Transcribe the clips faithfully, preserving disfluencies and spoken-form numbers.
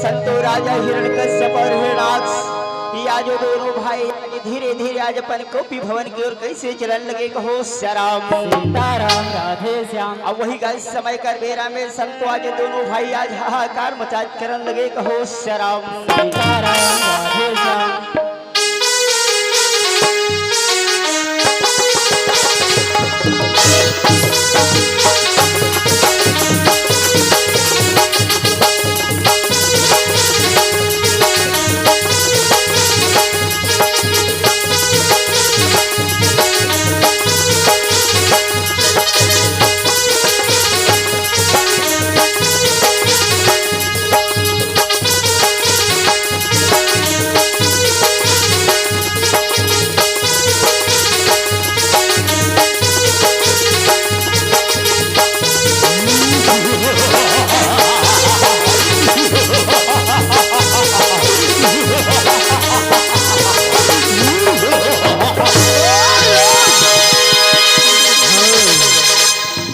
संतो राजा हिरण्यकश्यप अउ हिरणाक्ष, ये आज वो दोनों भाई धीरे धीरे आज अपन गोपी भवन की ओर कैसे चलन लगे, कहो सीताराम। सीताराम, राधे श्याम। अब वही गाय समय कर बेरा में संतो आज दोनों भाई आज हाहाकार मचात करन लगे, कहो सीताराम। सीताराम, राधे श्याम।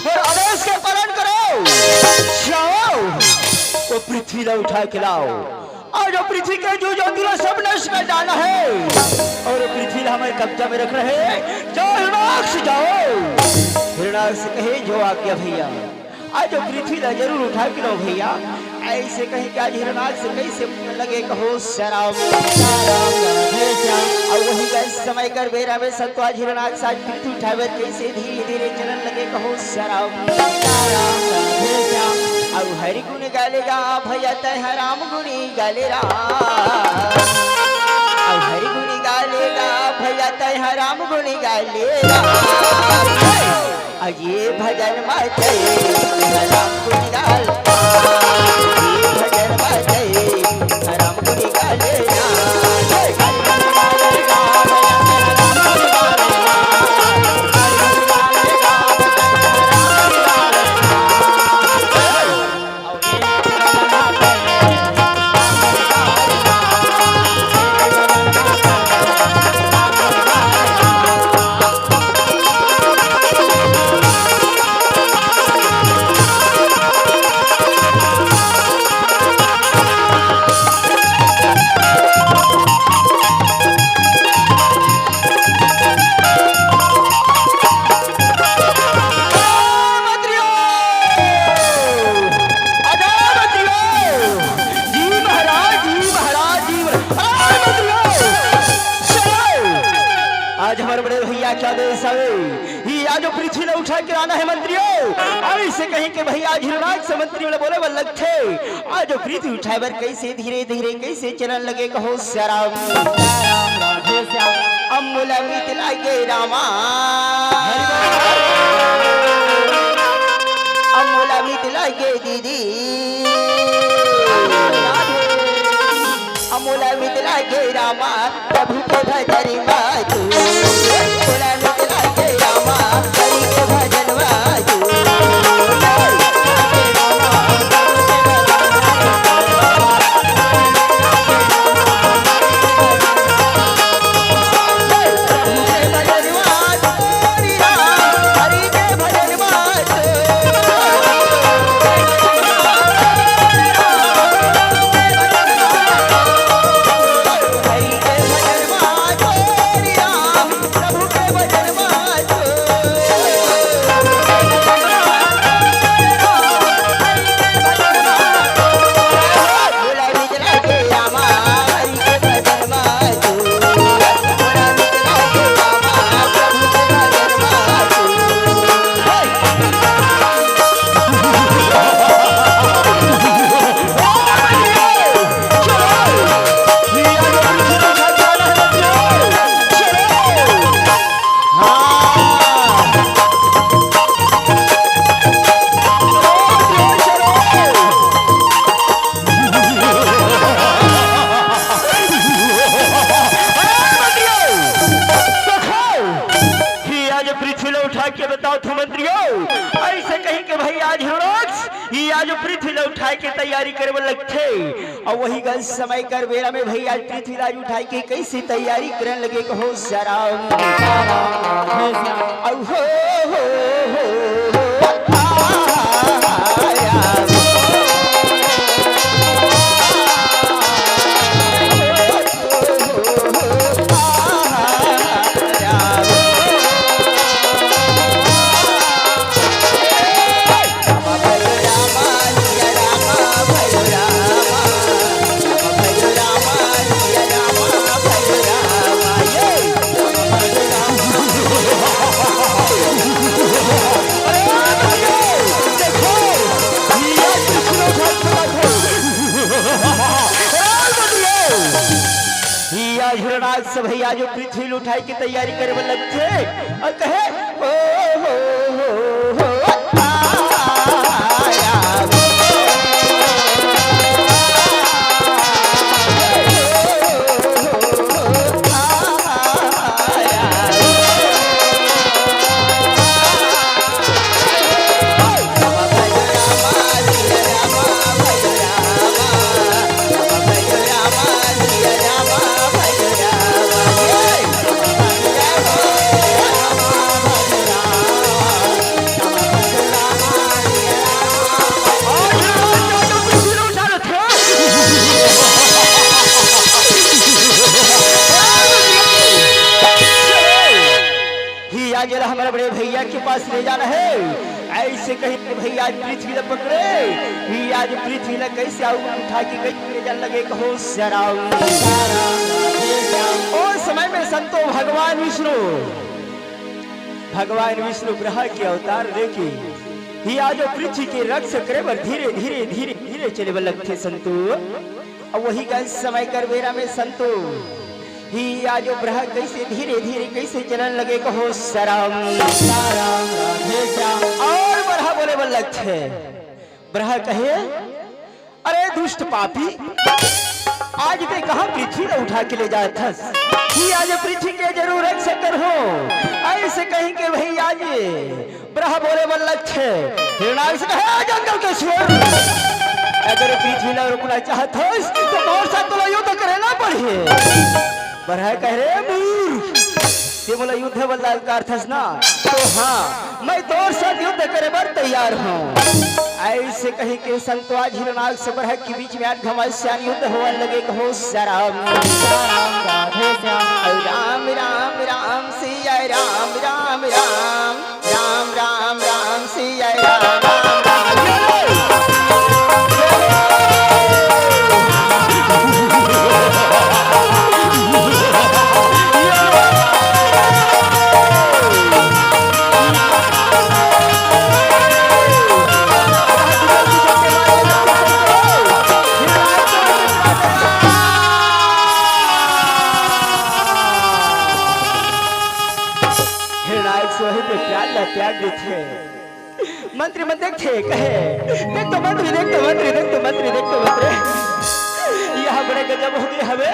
मोर आदेश के पालन करो। जाओ, वो पृथ्वी ला उठा के लाओ। आज वो पृथ्वी के जीव जंतु ला सब नष्ट कर डालना है। अउ वो पृथ्वी ला हमारे कब्जा में रखना है। जाओ हिरणाक्ष, जाओ। हिरणाक्ष कहे, जो आज्ञा भैया। आज वो पृथ्वी ला जरूर उठा के लाओ भैया। ऐसे कहे के आज हिरणाक्ष कैसे लगे, कहो सीताराम। सीताराम, राधे श्याम। अउ वही गाय समय कर बेरा में संतो आज हिरणाक्ष आज पृथ्वी उठाए बर कैसे धीरे धीरे चलन लगे, कहो सीताराम। सीताराम, राधे श्याम। अउ हरि गुण गाले गा भैया तैं ह राम गुणी गाले रा। अउ हरि गुणी गाले गा भैया तैं ह राम गुणी गाले रा। अउ ये भजन मा तैं ह राम गुणी गाले रा। ये भजन मा तैं ह राम गुणी गाले रा। मंत्रियों! अरे मंत्रियों! जी महाराज, जी महाराज, जी महाराज! अरे मंत्रियों! चलो! आज हमारे बड़े भैया क्या देश आवे? ये आज वो पृथ्वी ला उठा के लाना है मंत्रियों। अउ इसे कहीं के भैया आज हिरणाक्ष से मंत्री वाला बोले वाला लगथे। आज वो पृथ्वी उठाए बर कैसे धीरे धीरे कैसे चलन लगे, कहो सीताराम। सीताराम, राधे श्याम। अम्बुला मित लागे रामा। अम्बुला मित लागे दीदी। अम्बुला मित लागे रामा, प्रभु के भजन मा तू। अम्बुला मित लागे रामा, हरि के भजन मा तू। आज पृथ्वी ला उठा के बतावत हों मंत्रियों, अइसे कहीं के भाई आज हिरणाक्ष, ये आज पृथ्वी ला उठाए के तैयारी करे बर लगथे। अउ वही गन समय कर बेरा में भाई आज पृथ्वी ला आज उठाए के कइसे तैयारी करन लगे कहो सीताराम। अउ हो, हो, हो, हो, आ, आ, आ, आ, हिया हिरणाक्ष भैया जो पृथ्वी ल उठाए के तैयारी करे बर लगथे अउ कहे, "ओ हो हो हो, आ, आ, आ, हिया जेला हमर बड़े भैया के पास ले जाना हे।" अइसे कहिके भैया आज पृथ्वी ला पकड़े। हिया आज पृथ्वी ला कइसे अउ उठा के कइसे ले जान लगे, कहो सराऊ। ओ समय में संतो भगवान विष्णु, भगवान विष्णु ब्रह्मा के अवतार लेके हिया जो पृथ्वी के रक्षा करे बर धीरे धीरे धीरे धीरे चले बर लगथे संतो। अउ वही का समय कर बेरा में संतो हिया जो ब्रह्मा कइसे धीरे धीरे कइसे चलन लगे, कहो सराऊ। अउ ब्रह्मा बोले बर लगथे, ब्रह्मा कहे, "अरे दुष्ट पापी, आज तैं कहाँ पृथ्वी ला उठा के ले जात हस? हिया आज पृथ्वी के जरूर रक्षा करहूँ।" अइसे कहिके भई आज ब्रह्मा बोले बर लगथे, हिरणाक्ष कहे, "जंगल के सुअर, अगर पृथ्वी ला रोकना चाहत हस, त मोर साथ तोला युद्ध करे ला पड़ही।" ब्रह्मा कहे, "रे मूर्ख, तैं मोला युद्ध बर ललकारथस ना, त हाँ, मैं तोर साथ युद्ध करे बर तैयार हूँ।" अइसे कहिके संतो आज हिरणाक्ष ब्रह्मा के बीच में आज घमासान युद्ध होवन लगे, कहो सराऊ। राम राम राम राम सिया राम राम राम राम राम राम सिया राम राम राम। हिरणाक्ष वहीं पे प्राण ला त्याग देथे। मंत्री मन देखथे, कहे, "देख तो मंत्री, देख तो मंत्री, देख तो मंत्री, देख तो मंत्री। ये हा बड़े गजब होगे हवे।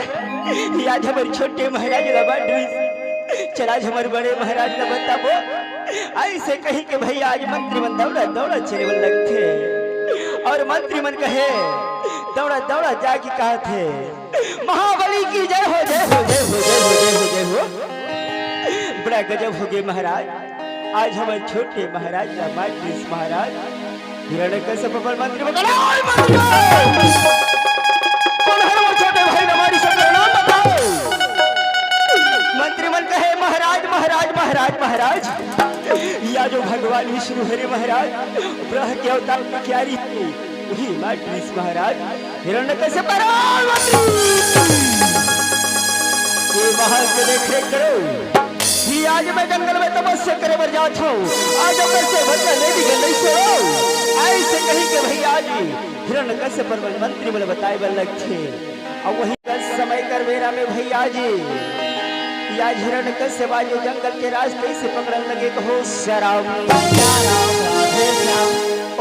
ये आज हमर छोटे महाराज ला बांट दिस। चल आज हमर बड़े महाराज ला बताबो।" अइसे कहिके भई आज मंत्री मन दौड़ा दौड़ा चले बर लगथे। अउ मंत्री मन कहे, दौड़ा दौड़ा जाके कहथे, "महाबली की जय हो, जय हो, जय हो।" बड़ा गजब होगे महाराज, आज हमर छोटे महाराज ला मार दिस महाराज। हिरण्यकश्यप पर मंत्री मन कहे, "ओए मंत्री, कोन हर मोर छोटे भाई ला मारिस, ओकर नाम बताओ।" मंत्री मन कहे, "महाराज, महाराज, महाराज, महाराज, या जो भगवान विष्णु हरे महाराज, ब्रह्मा के अवतार में क्या रीति, वही मार दिस महाराज।" हिरण्यकश्यप, "अरे मंत्री, ये महल के देख रेख करो, ये आज मैं जंगल में तपस्या करे बर जात हूँ, आज ओकर से बदला ले भी गंडई से हो।" अइसे कहिके भई आज हिरण्यकश्यप पर मंत्री मन बताए बर लगथे। अउ वही समय कर बेरा में भई आज, या हिरण्यकश्यप आज जंगल के राज कइसे पकड़न लगे, कहो सराऊ।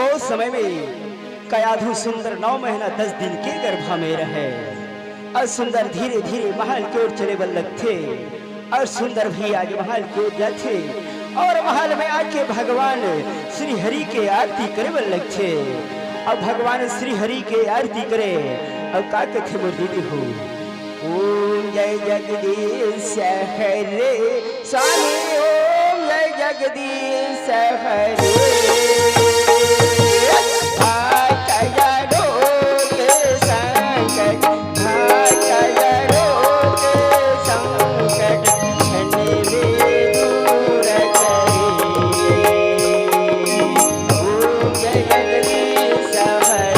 ओ समय में कयाधु सुंदर नौ महीना दस दिन के गर्भा में रहे। अउ सुंदर धीरे-धीरे महल के ओर चले बर लगथे। अउ सुंदर भी आज महल के ओर जाथे अउ महल में आके भगवान श्री हरि के आरती करे बर लगथे। अउ भगवान श्री हरि के आरती करे अउ का कथे मोर दीदी हो, "ओम जय जगदीश हरे स्वामी, ओम जय जगदीश हरे।" भाग गया रोग संकट, भाग गया रोग संकट, क्षण में दूर करे। ओम जय जगदीश हरे।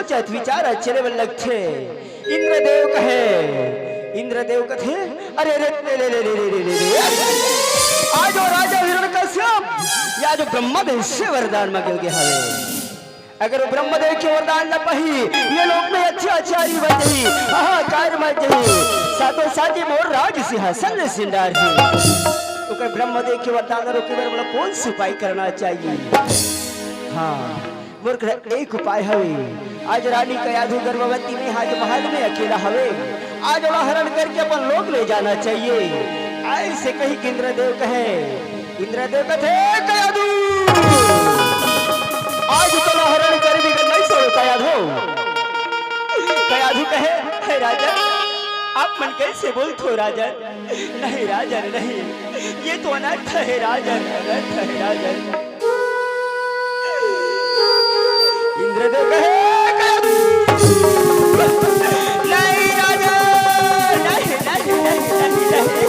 सोचत विचारत चले बर लगथे। इंद्रदेव कहे, इंद्रदेव कथे, "अरे रे रे रे रे रे रे रे रे रे, आज वो राजा हिरण्यकश्यप या जो ब्रह्मा देव से वरदान मांगे गे हवे, अगर वो ब्रह्मदेव के वरदान ल पाही, ये लोक में अत्याचारी बन जाही, हाहाकार मच जाही, सातों साथी मोर राज सिंहासन ले सिंडारही।" ओकर ब्रह्मदेव के वरदान ल रोके बर मोला कौन से उपाय करना चाहिए? हाँ, मोर करा एक उपाय हवे। आज रानी कयाधु गर्भवती में आज महल में अकेला हवे, आज ओला हरण करके अपन लोक ले जाना चाहिए। ऐसे कही इंद्रदेव कहे, इंद्रदेव कथे, "कयाधु, आज तोला हरण करबे गा नहीं सड़ो कयाधु।" कयाधु कहे, "हे राजन, आप मन कैसे बोलथो राजन? नहीं राजन, नहीं, ये तो अनर्थ है राजन, अनर्थ है राजन।" इंद्रदेव कहे, "नहीं राजा, नहीं, नहीं, नहीं, नहीं, नहीं।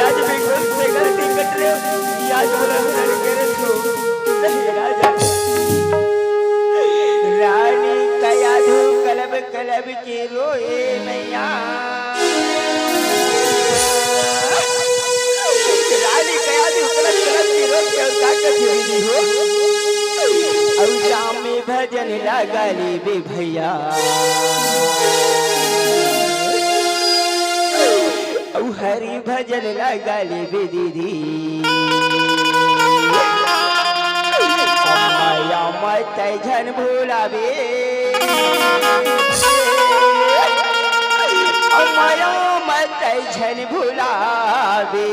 आज बिल्कुल से गलती कर रहे हो, आज बोला नहीं करे तो, नहीं राजा।" रानी कयाधु कलब कलब के रोए मैया। रानी कयाधु कलब कलब के रोए अउ का कथे दीदी हो? अउ राम भजन लगा लेबे भैया, अउ हरि भजन लगा लेबे दीदी। अम्मा, अम्मा तै झन भुलाबे, अम्मा, अम्मा तै झन भुलाबे।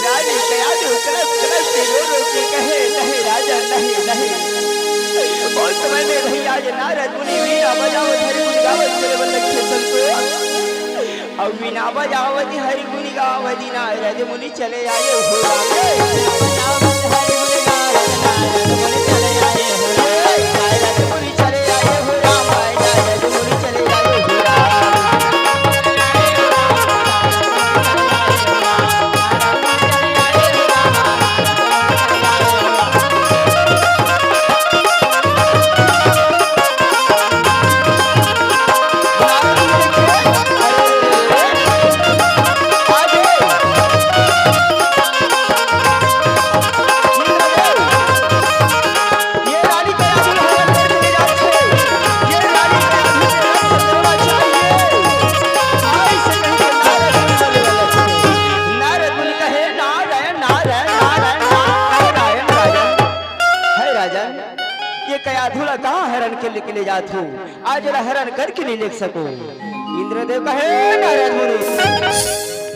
रानी कयाधु कलप कलप के रो रो के कहे, "नहीं राजा, नहीं, नहीं।" ओ समय में भैया ये नारद मुनि वीणा बजावत हरि गुण गावत चले बर लगे संतो। अउ वीणा बजावत हरि गुण गावत नारद मुनि चले आए हो राम। नारद मुनि कहे, "नारायण, नारायण, नारायण, नारायण, राजन। हे राजन, ये कयाधु ला कहाँ हरण के लेके ले जात हो? आज ला हरण करके नहीं ले सको।" इंद्रदेव कहे, "नारद मुनि,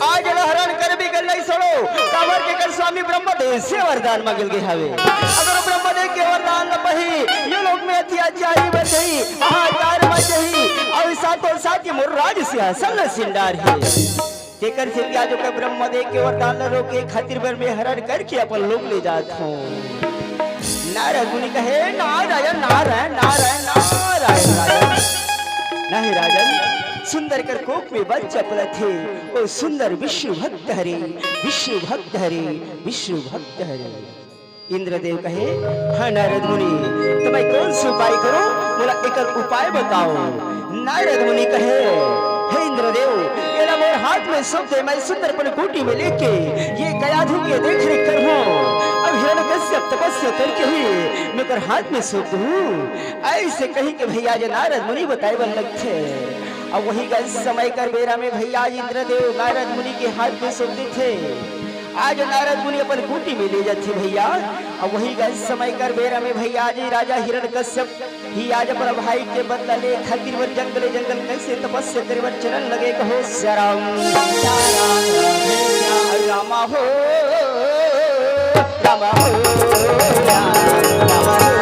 आज ला हरण करबे के नहीं सड़ो, काबर के कर स्वामी ब्रह्मदेव से वरदान मांगल गए हवे। अगर ब्रह्मदेव के वरदान न पही, ये लोक में अत्याचारी बचही, हाहाकार मचही, अउ सातों साथ ये मोर राज सिंहासन ल सिंडारही।" तेकर सेती आज ओकर ब्रह्मदेव के वरदान ल रोके खातिर बर में हरण करके अपन लोक ले जात हूँ। नारद मुनि कहे, "नारायण, नारायण, नारायण, नारायण, राजन।" नहीं राजन, सुंदर कर कोख में बच्चा पलत हे, ओ सुंदर विष्णु भक्त हरे, विष्णु भक्त हरे, विष्णु भक्त हरे। इंद्रदेव कहे, "हाँ नारद मुनि, त मैं कौन से उपाय करूं? मोला एकर उपाय बताओ।" नारद मुनि कहे, "हे इंद्रदेव, एला मोर हाथ में सौंप दे, मैं सुंदरपन कुटी में लेके ये कयाधु के देख रेख करहूं। अब हिरण्यकश्यप तपस्या करके ही मैं एकर हाथ में सौंप दूं।" ऐसे कही के भैया जे नारद मुनि बताए बर लगथे। अब वही गन समय कर बेरा में भैया इंद्रदेव नारद मुनि के हाथ में सौंप देथे। आज नारद मुनि अपन कुटी में ले जाथे भैया। अब वही गन समय कर बेरा में भैया जी राजा हिरण्यकश्यप ही आज अपन भाई के बदला ले खातिर बर जंगले जंगल कैसे तपस्या करे बर चलन लगे। कहो सिया राम। रामा हो, रामा हो, रामा हो, रामा हो।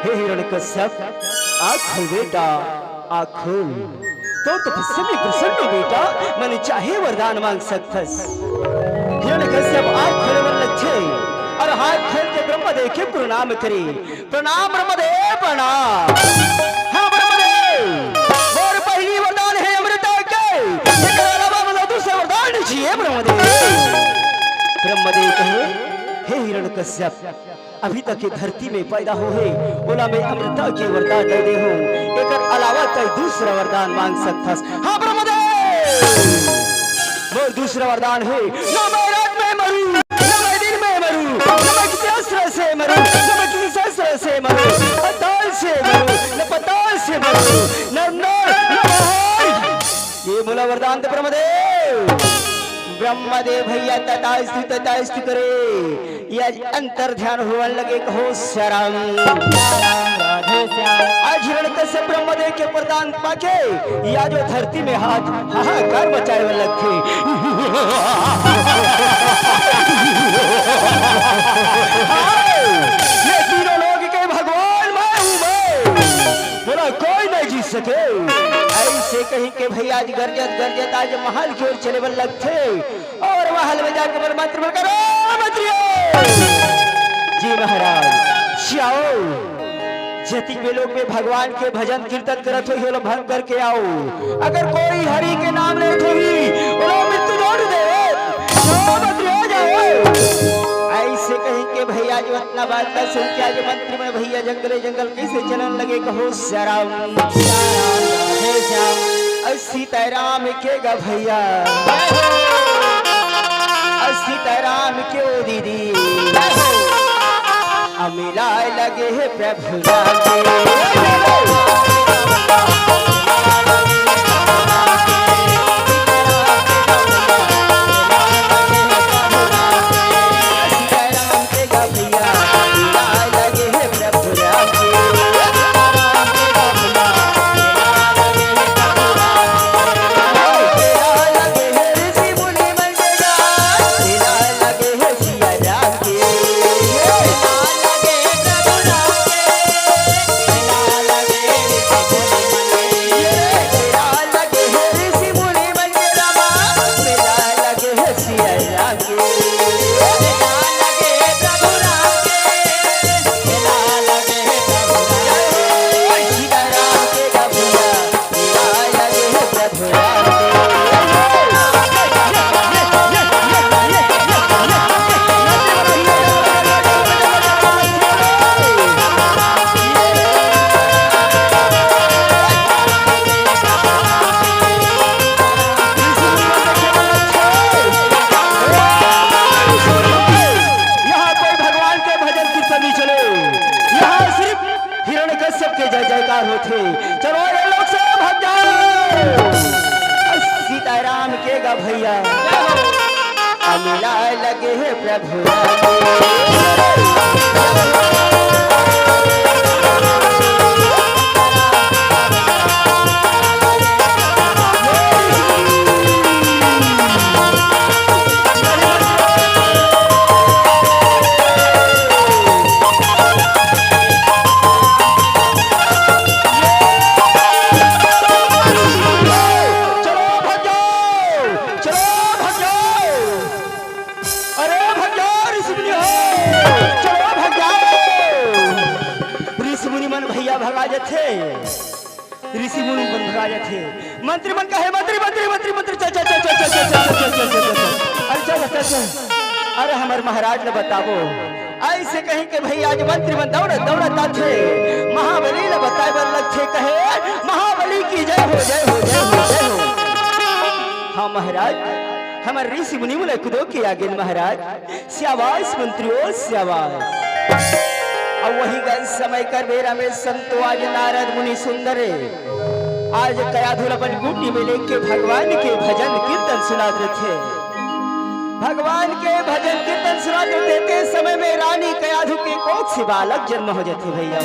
हे हिरण्यकश्यप, आँख खोल बेटा, आँख खोल। तो तपस्या में प्रसन्न हो बेटा, मन चाहे वरदान मांग सकथस। हिरण्यकश्यप आँख खोले बर लगथे और हाथ खोल के ब्रह्मदेव के प्रणाम करे। प्रणाम ब्रह्मदेव, प्रणाम। हाँ ब्रह्मदेव, मोर पहली वरदान हे अमृत के, एकर अलावा मोला दूसरा वरदान नहीं चाहिए ब्रह्मदेव। ब्रह्मदेव कहे, हे हिरण्यकश्यप, अभी तक ये धरती में पैदा होहे, ओला मैं अमृता के वरदान दे दे हूँ। एकर अलावा तै दूसरा वरदान मांग सकथस। हाँ ब्रह्मदेव, मोर दूसरा वरदान हे, ना मैं रात में मरूं, ना मैं दिन में मरूं, ना मैं किसी अस्त्र से मरूं, ना मैं किसी शस्त्र से मरूं, पाताल से मरूं, न पताल से मरूं, न अंदर, न बाहर। ये मोला वरदान दे ब्रह्मदेव। ब्रह्मदेव भैया तथास्तु, तथास्तु करे। ये अंतर ध्यान होवन लगे, कहो शरम। राधे श्याम। आज हिरण्यकश्यप ब्रह्मदेव के वरदान पाके या जो धरती में हाथ हाहाकार मचाए वाला लगथे। हाय, ये तीनों लोग के भगवान मैं हूँ मैं, मोला कोई नहीं जीत सके। ऐसे कही के भैया आज गरजत गरजत आज महल की ओर चले बर लगथे। और महल में जाके बोले, मंत्री बोल करो, मंत्री हो। जी महाराज, जाओ। जतिक भी लोग में भगवान के भजन कीर्तन करत होही, ओला भंग करके आओ। अगर कोई हरि के नाम लेत होही, ओला मृत्यु दंड दे। जाओ मंत्री हो, जाओ। ऐसे कही के भैया जो इतना बात का सुन के आज मंत्री में भैया जंगले जंगल कैसे चलन लगे, कहो श्याम। सीताराम के गा भैया, अ सीताराम के ओ दीदी, अ मिलाए लगे हे प्रभु राम के। गा भैया। अमिला लगे हे प्रभु राम। चलो भग जाओ, चलो भग जाओ। अरे भग जाओ ऋषि मुनि हो, चलो भग जाओ। ऋषि मुनि मन भैया भगा जथे, ऋषि मुनि मन भगा जथे। मंत्री मन कहे, "मंत्री, मंत्री, मंत्री, मंत्री, चल, चल, चल।" अरे चल, चल, चल। अरे हमर महाराज ल बताबो। अइसे कहिके भैया आज मंत्री मन दौड़त दौड़त आथे, महाबली ल बताए बर लगथे, कहे, "महाबली की जय हो, जय हो, जय हो, जय हो।" हाँ महाराज, हमर ऋषि मुनि मन कुदो के आगे महाराज, शाबाश मंत्री हो, शाबाश। अउ वही गन समय कर बेरा में संतो आज नारद मुनि सुंदर हे। आज कयाधुल अपन गुटी में लेके भगवान के भजन कीर्तन सुनात रथे। भगवान के भजन कीर्तन सुनात रथे, ते समय में रानी कयाधु के कोख से बालक जन्म हो जाथे भैया।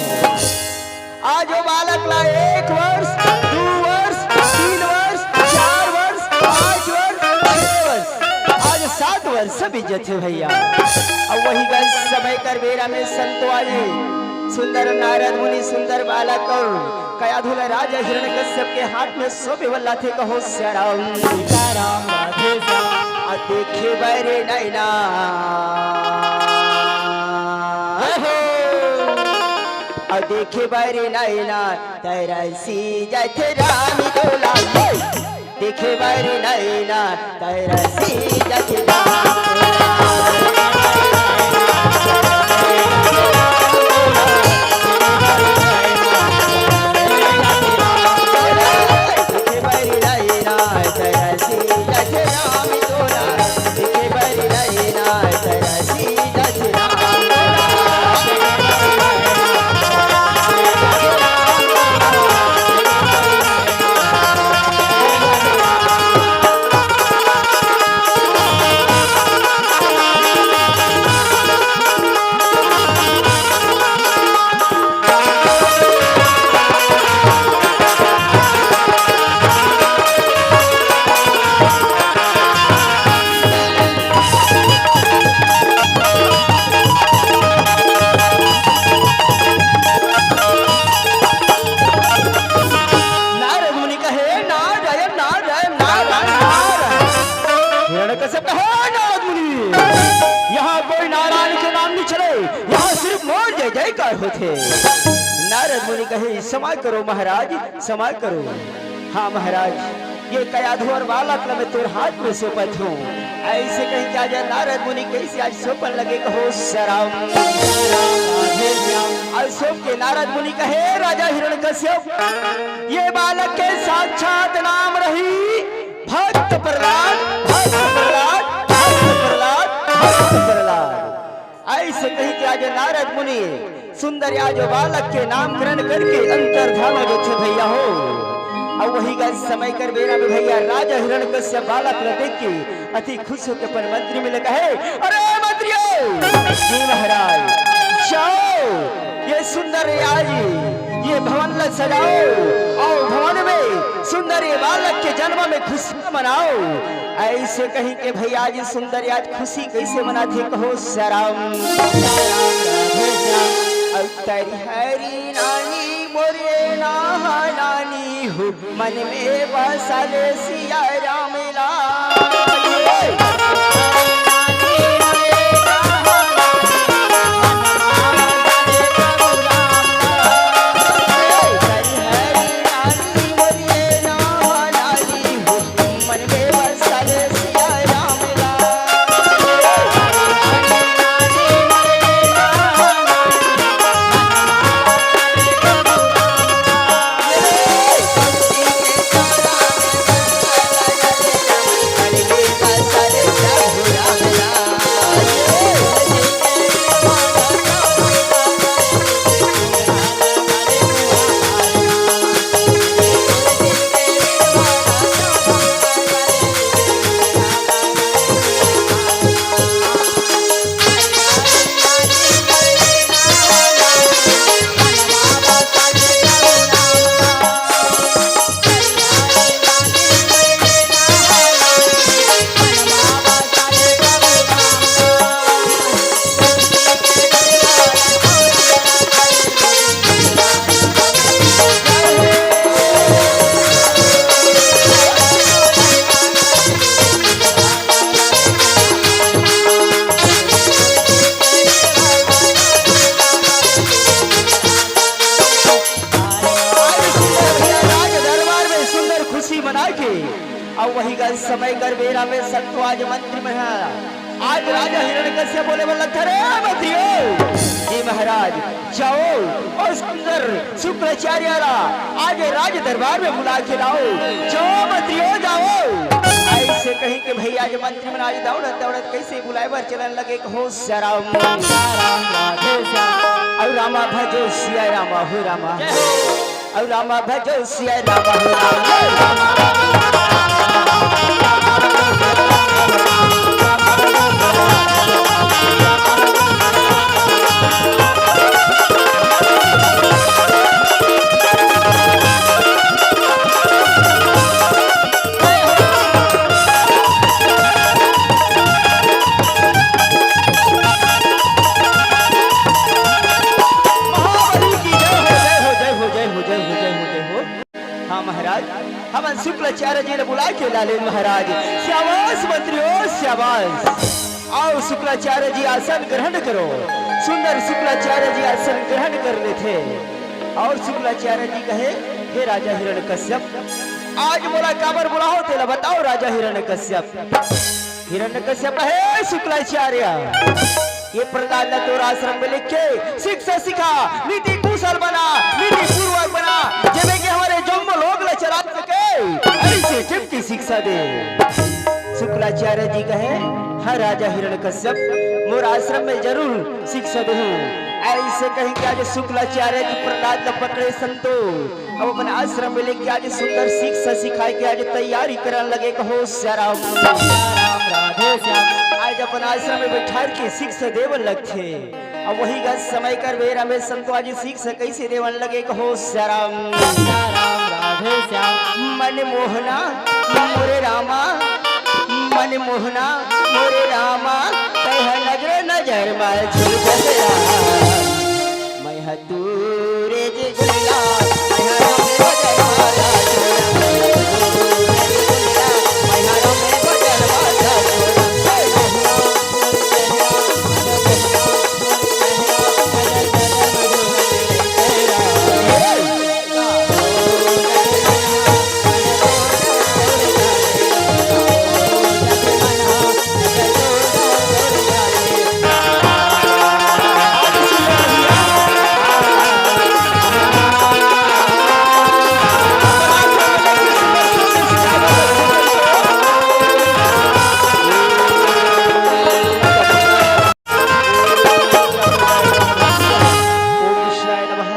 आज वो बालक ला एक वर्ष, दू वर्ष, तीन वर्ष, चार वर्ष, पाँच वर्ष, छह वर्ष, आज सात वर्ष बीत जथे भैया। अउ वही गन समय कर बेरा में संतो आज सुंदर नारद मुनि सुंदर बालक अउ कयाधुल राजा हिरण्यकश्यप के हाथ में सौंपे वाला थे, कहो सिया राम। सीताराम राधे श्याम। आ देखे बर नैना, हो। आ देखे बर नैना तरसी जथे राम तोला। देखे बर नैना तरसी जथे राम। नारद मुनि कहे, "नारायण, नारायण, नारायण, नारायण।" हिरण्यकश्यप कहे, "नारद मुनि, यहाँ कोई नारायण के नाम नहीं चले, यहाँ सिर्फ मोर जय जयकार होथे।" नारद मुनि कहे, "क्षमा करो महाराज, क्षमा करो।" हाँ महाराज, ये कयाधु अउ बालक ल मैं तोर हाथ में सौंपत हूँ। अइसे कहिके आज नारद मुनि कइसे आज सौंपन लगे, कहो सिया राम। अउ सौंप के नारद मुनि कहे, राजा हिरण्यकश्यप, ये बालक के साक्षात नाम रही भक्त प्रहलाद, भक्त प्रहलाद, भक्त प्रहलाद, भक्त प्रहलाद। अइसे कहिके आज नारद मुनि सुंदर आज बालक के नामकरण करके अंतर्धान हो जाथे भैया हो। अउ वही गन समय कर बेरा में भैया राजा हिरण्यकश्यप बालक ल देख के अति खुश होके अपन मंत्री मन ल कहे, "अरे मंत्रियो, जी महाराज, जाओ ये सुंदर आज ये भवन ल सजाओ अउ भवन में सुंदर ये बालक के जन्म में खुशी मनाओ।" अइसे कहिके भैया जी सुंदर आज खुशी कइसे मनाथे, कहो सिया राम। अउ तैरी हरी नानी मोरे नहा नानी हो, मन में बसल सिया राम लाल। खुशी मना के, अउ वही गन समय कर बेरा में संतो आज मंत्री मन ह, आज राजा हिरण्यकश्यप बोले बर लगथे, "अरे मंत्रियो, जी महाराज, जाओ अउ सुंदर शुक्राचार्य ला आज राज दरबार में बुला के लाओ, जाओ मंत्रियो, जाओ।" अइसे कहिके भई आज मंत्री मन आज दौड़त दौड़त कइसे बुलाए बर चलन लगे, कहो सिया राम। अउ रामा भजो सिया रामा हो रामा। अउ रामा भजो सिया रामा हो रामा। महाबली की जय हो, जय हो, जय हो, जय हो, जय हो, जय हो, जय हो। हाँ महाराज, हमन शुक्राचार्य जी ला बुला के लालेन महाराज। शाबाश मंत्री हो, शाबाश। आओ शुक्राचार्य जी आसन ग्रहण करो। सुंदर शुक्राचार्य जी आसन ग्रहण कर लेथे। अउ शुक्राचार्य जी कहे, "हे राजा हिरण्यकश्यप, आज मोला काबर बुलाहो तेला बताओ राजा हिरण्यकश्यप।" हिरण्यकश्यप कहे, "हे शुक्राचार्य, ये प्रहलाद ला तोर आश्रम में लेके शिक्षा सिखा, नीति कुशल बना, नीति पूर्वक बना, जेमे के हमर जम्मो लोग ला चला सके, अइसे टिप के शिक्षा दे।" शुक्राचार्य जी कहे, "हाँ राजा हिरण्यकश्यप, मोर आश्रम में जरूर शिक्षा देहूँ।" अइसे कहिके आज शुक्राचार्य जी प्रहलाद ला पकड़े संतो, अउ अपन आश्रम में लेके आज सुंदर शिक्षा सिखाए के आज तैयारी करन लगे, कहो सिया राम। आज अपन आश्रम में बैठार के शिक्षा देवन लगथे। अउ वही गन समय कर बेरा में संतो आज शिक्षा कइसे देवन लगे, कहो सिया राम। मन मोहना मोरे रामा, मन मोहना मोरे रामा, तैं ह नजर नजर मा झूल जसरा। मैं ह तू रे जे गुल्ला, मैं ह राम रे बजर वाला छोरा। मैं ह तू रे जे गुल्ला, मैं ह राम रे बजर वाला छोरा। ओम विष्णाय नमः,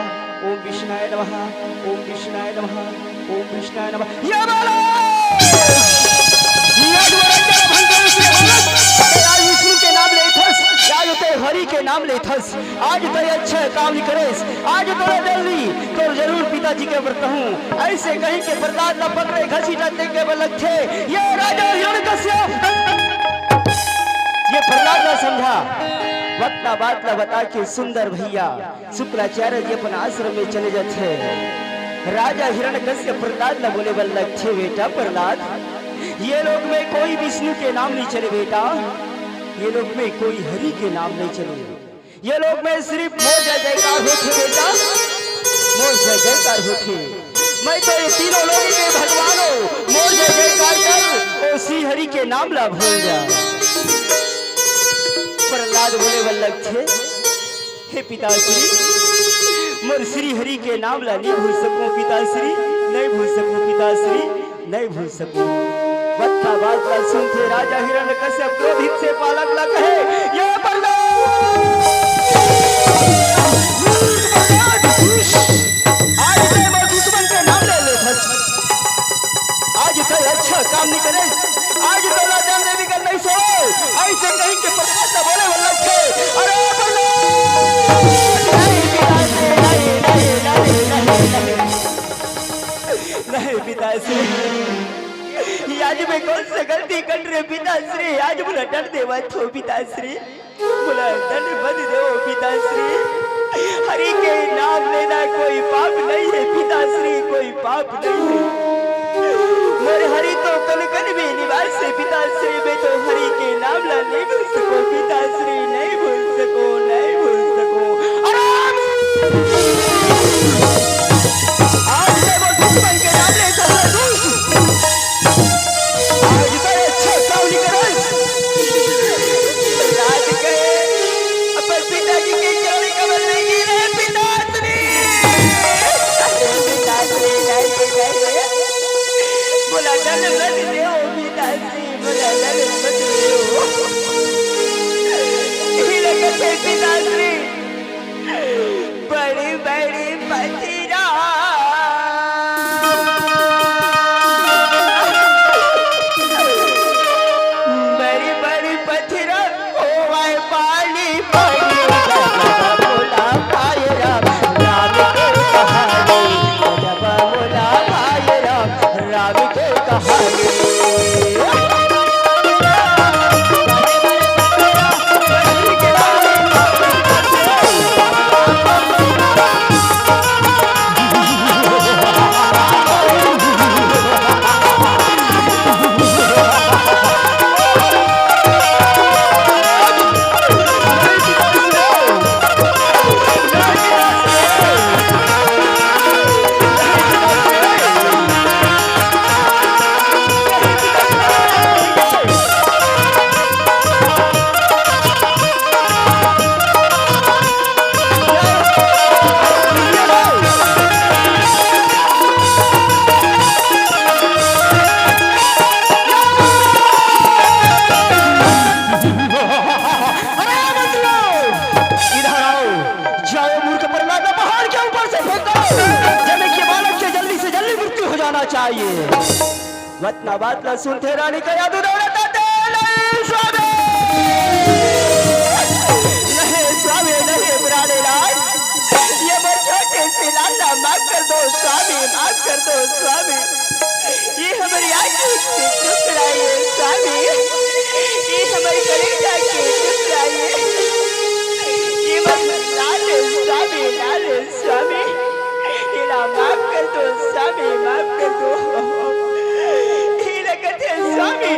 ओम विष्णाय नमः, ओम विष्णाय नमः, ओम विष्णाय नमः। ये बोलो! ये जो रंग भंग करे से बोलत, आज विष्णु के नाम लेथस, या जो ते हरि के नाम लेथस, आज तैं अच्छा काम नइ करेस, आज तोला जल्दी तोर जरूर पिताजी के व्रत हूँ। अइसे कहिके प्रहलाद ला पकड़े घसीटा देखे बर लगथे। ये राजा हिरण्यकश्यप, ये प्रहलाद ला समझा, वक्ता बात ला बता के सुंदर भैया शुक्राचार्य जी अपन आश्रम में चले जाथे। राजा हिरण्यकश्यप प्रहलाद ला बोले बर लगथे, बेटा प्रहलाद, ये लोग में कोई विष्णु के नाम नइ चले बेटा, ये लोग में कोई हरि के नाम नइ चले। ये लोग में सिर्फ मोर जय जयकार होथे बेटा, मोर जय जयकार होथे। मैं तो ये तीनों लोग के भगवान हूँ, मोर जय जयकार कर, ओ श्री हरि के नाम ला भूल जा। प्रहलाद बोले बर लगथे, हे पिताश्री, मोर श्री हरि के नाम ला नइ भूल सकूं पिताश्री, नइ भूल सकूं पिताश्री, नइ भूल सकूं। वत्ता बात ला सुनथे राजा हिरण्यकश्यप क्रोधित से बालक ला कहे, ये प्रहलाद! आज तैं मोर दुश्मन के नाम ले लेथस। आज तैं अच्छा काम नइ करे। आज तोला जान देवी कर नइ सो। अइसे कहिके प्रहलाद ला बोले बर लगथे, अरे प्रहलाद! नहीं पिताश्री, नहीं, नहीं, नहीं, नहीं, नहीं, नहीं। नहीं पिताश्री, आज मैं कौन सा गलती कर रे पिताश्री, आज मोला दंड देवत हो पिताश्री। मोला दंड मत देवो पिताश्री। हरि के नाम लेना कोई पाप नहीं है पिताश्री, कोई पाप नहीं है। मोर हरि तो कन कन में निवास है पिताश्री, मैं तो हरि के नाम ला नहीं भूल सको पिताश्री, नहीं भूल सको, नहीं भूल सको। अरे आज से वो दुश्मन के नाम ले सकता हूँ। दल मत देवो पिताश्री, मोला दल मत देवो। इही लगथे पिताश्री, बड़ी बड़ी पथरा, बड़ी बड़ी पथरा, खोवाए पानी पड़ी, गजब मोला भाई राम, राम के कहानी, गजब मोला भाई राम, राम के कहानी। अरे मंत्रियों, इधर आओ। जाओ मूर्ख प्रहलाद, पहाड़ के ऊपर से फेंको। जमे के बालक के जल्दी से जल्दी मृत्यु हो जाना चाहिए। वतना बात ला सुनथे रानी का यादू दौड़त आथे, "नहीं स्वामी, नहीं स्वामी, नहीं प्राणीनाथ, ये मोर छोटे से लाल ला माफ कर दो स्वामी, माफ कर दो स्वामी, ये हमर आँखी के टुकड़ा ये स्वामी, ये हमर कलेजा के टुकड़ा ये, ये मोर लाल स्वामी, लाल स्वामी।" एला माफ कर दो स्वामी, माफ कर दो। एला कथे स्वामी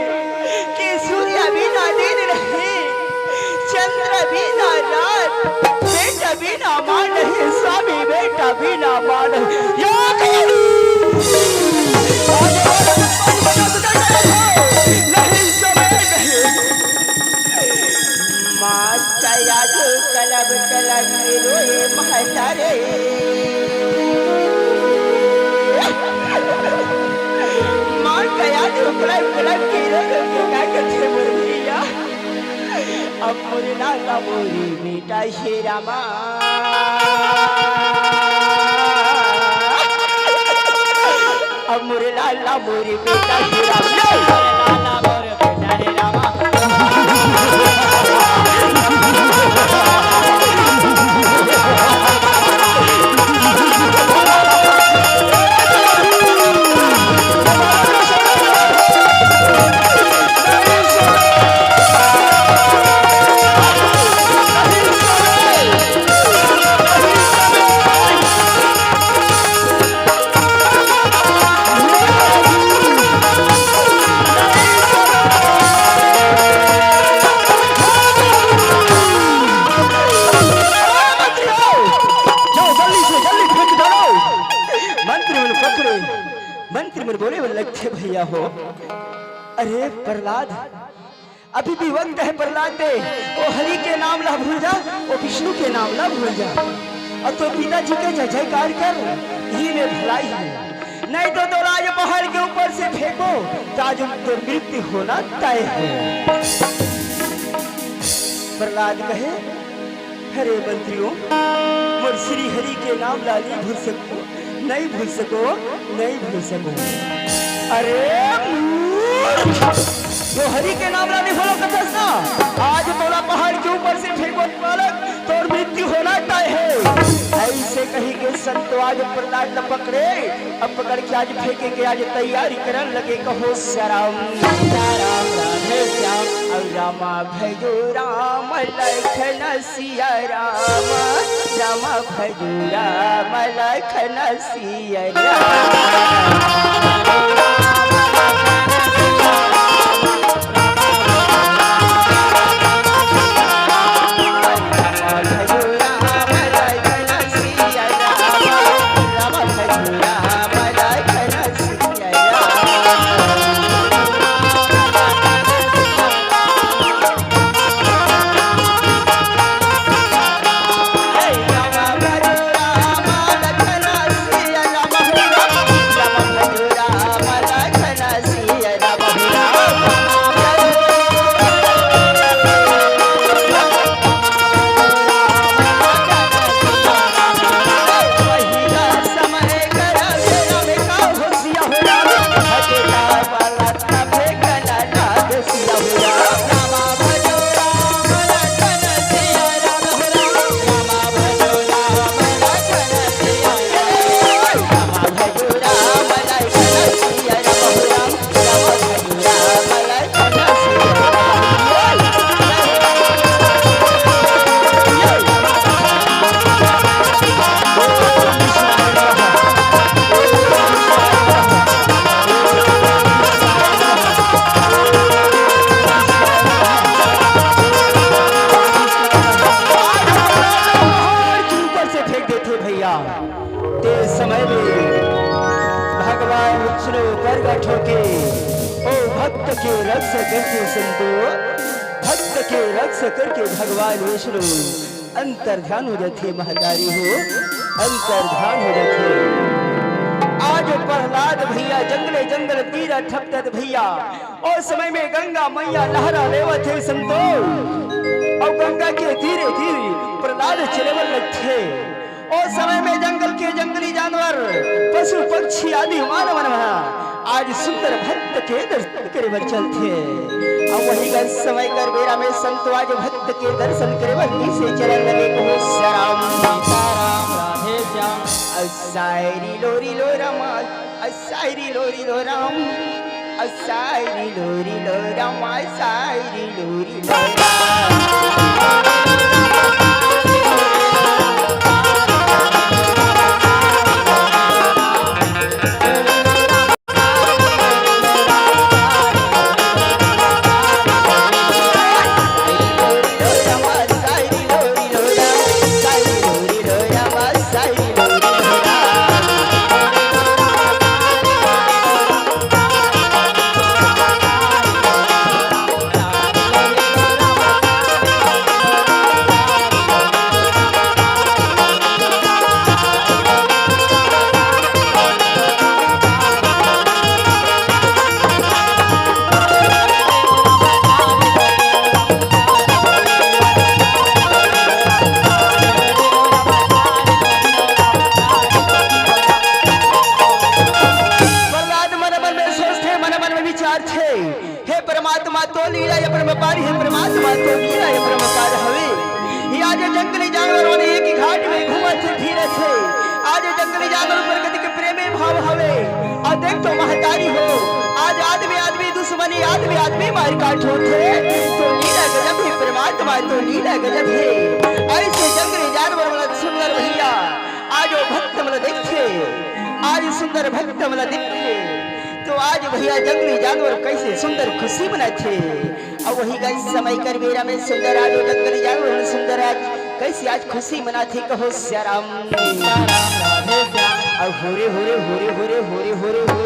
कि सूर्य बिना दिन नहीं, चंद्र बिना रात, बेटा बिना माँ नहीं स्वामी, बेटा बिना माँ नहीं। या करो। नहीं समय नहीं। माँ कया जो कलब कलब के रोए महतारे। माँ कया जो कलब कलब के रोए, का करथे मोर भैया? अब मोर लाला मोरी बेटा हे रामा। अब मोर लाला मोरी बेटा हे रामा। जाओ, जल्दी से जल्दी फेंक डालो। मंत्री मन पकड़े, मंत्री मन बोले, "वो लगथे भैया हो।" अरे प्रहलाद, अभी भी वक्त है प्रहलाद दे, वो हरि के नाम ला भूल जा, वो विष्णु के नाम ला भूल जा। और तो पिताजी के जय जयकार कर, यही में भलाई है। नहीं तो तोला आज पहाड़ के ऊपर से फेंको, तो आज उनके मृत्यु होना तय है। प्रहलाद कहे, अरे मंत्रियों, मोर श्री हरि के नाम ला नहीं भूल सको, नहीं भूल सको, नहीं भूल सको। अरे मूर्ख, जो हरि के नाम ला नहीं भूलो कथस ना, आज तोला पहाड़ के ऊपर से फेंको बालक, तोर मृत्यु होना तय है। ऐसे कही के संत आज प्रहलाद ला पकड़े, अब पकड़ के आज फेंके के आज तैयारी करन लगे। कहो श्याम, राम राधे श्याम, और रामा भजो राम लखन सिया राम, राम भजो राम लखन सिया राम। भक्त के रक्षा करके संतो, भक्त के रक्षा करके भगवान विष्णु अंतर ध्यान हो जाथे महतारी हो, अंतर ध्यान हो जाथे। आज प्रहलाद भैया जंगले जंगल तीरा ठपटत भैया, ओ समय में गंगा मैया लहरा लेवत हे संतो, अउ गंगा के धीरे धीरे प्रहलाद चले बर लगथे। ओ समय में जंगल के जंगली जानवर, पशु पक्षी आदि मानव मन ह आज सुंदर भक्त के दर्शन करे बर चलथे। अउ वही गन समय कर बेरा में संतो आज भक्त के दर्शन करे बर कइसे चलन लगे कहो सीताराम। सीताराम, राधे श्याम। अउ सायरी लोरी लो रामा, अउ सायरी लोरी लो राम, अउ सायरी लोरी लो रामा, सायरी लोरी लो राम। प्रहलाद मन मन में सोचथे, मन मन में विचारथे, हे परमात्मा, तो लीला अपरंपार, हे परमात्मा, तो लीला अपरंपार हवे। ये आज जंगली जानवर मन एक ही घाट में घूमत हे, फिरत हे। आज जंगली जानवर प्रकृति के प्रेम भाव हवे। अउ देख तो महतारी हो, आज आदमी आदमी दुश्मनी, आदमी आदमी मार काट होत हे। तो लीला गजब हे परमात्मा, तो लीला गजब हे। अइसे जंगली जानवर मन सुंदर भैया, आज वो भक्त मन देखथे, आज सुंदर भक्त मन देखथे। तो आज भैया जंगली जानवर कइसे सुंदर खुशी मनाथे। अउ वही गन समय कर बेरा में सुंदर आज वो जंगली जानवर सुंदर आज कइसे आज खुशी मनाथे कहो सीताराम। सीताराम, राधे श्याम। अउ होरे होरे होरे होरे होरे होरे हो।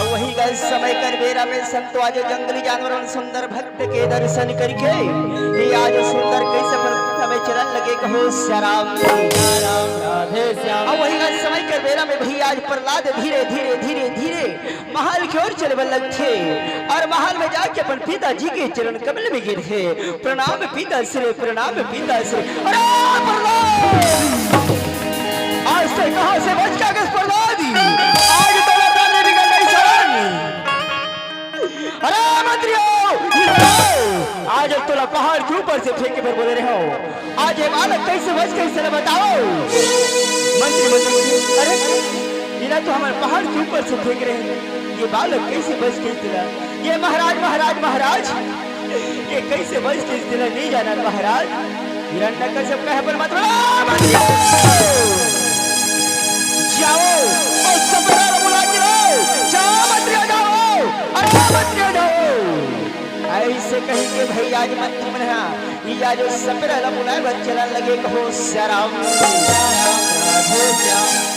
अउ वही गन समय कर बेरा में संतो आज जंगली जानवर मन सुंदर भक्त के दर्शन करके ये आज सुंदर कइसे प्रतीक्षा में चलन लगे कहो सीताराम। सीताराम, राधे श्याम। अउ वही गन समय कर बेरा में भी आज प्रहलाद धीरे धीरे धीरे धीरे महल के ओर चले बर लगथे अउ महल में जाके अपन पिताजी के चरण कमल में गिरथे। प्रणाम पिताश्री, प्रणाम पिताश्री। अरे प्रहलाद! आज तैं कहाँ से बच के आगे प्रहलाद? आज तो लड़का ने भी कर नहीं शरण। अरे मंत्री हो, इधर आओ। आज तोला पहाड़ के ऊपर से फेंके बर बोले रहे हो। आज ये बालक कइसे बच के, इसे बताओ। मंत्री, मंत्री, अरे, इला तो हमन पहाड़ के ऊपर से फेंक रहे हैं। ये बालक कइसे बच के इला? ये महाराज, महाराज, महाराज, ये कइसे बच के इला नहीं जाना महाराज। हिरण्यकश्यप कहे पर मत बोलो, मत जाओ। जाओ, अउ सपेरा ला बुला के लाओ। जाओ मंत्री, जाओ। अरे मंत्री, जाओ। अइसे कहि के भई आज मंत्री मन हा, ई आज सपेरा ला बुलाए बर चलन लगे कहो सीताराम।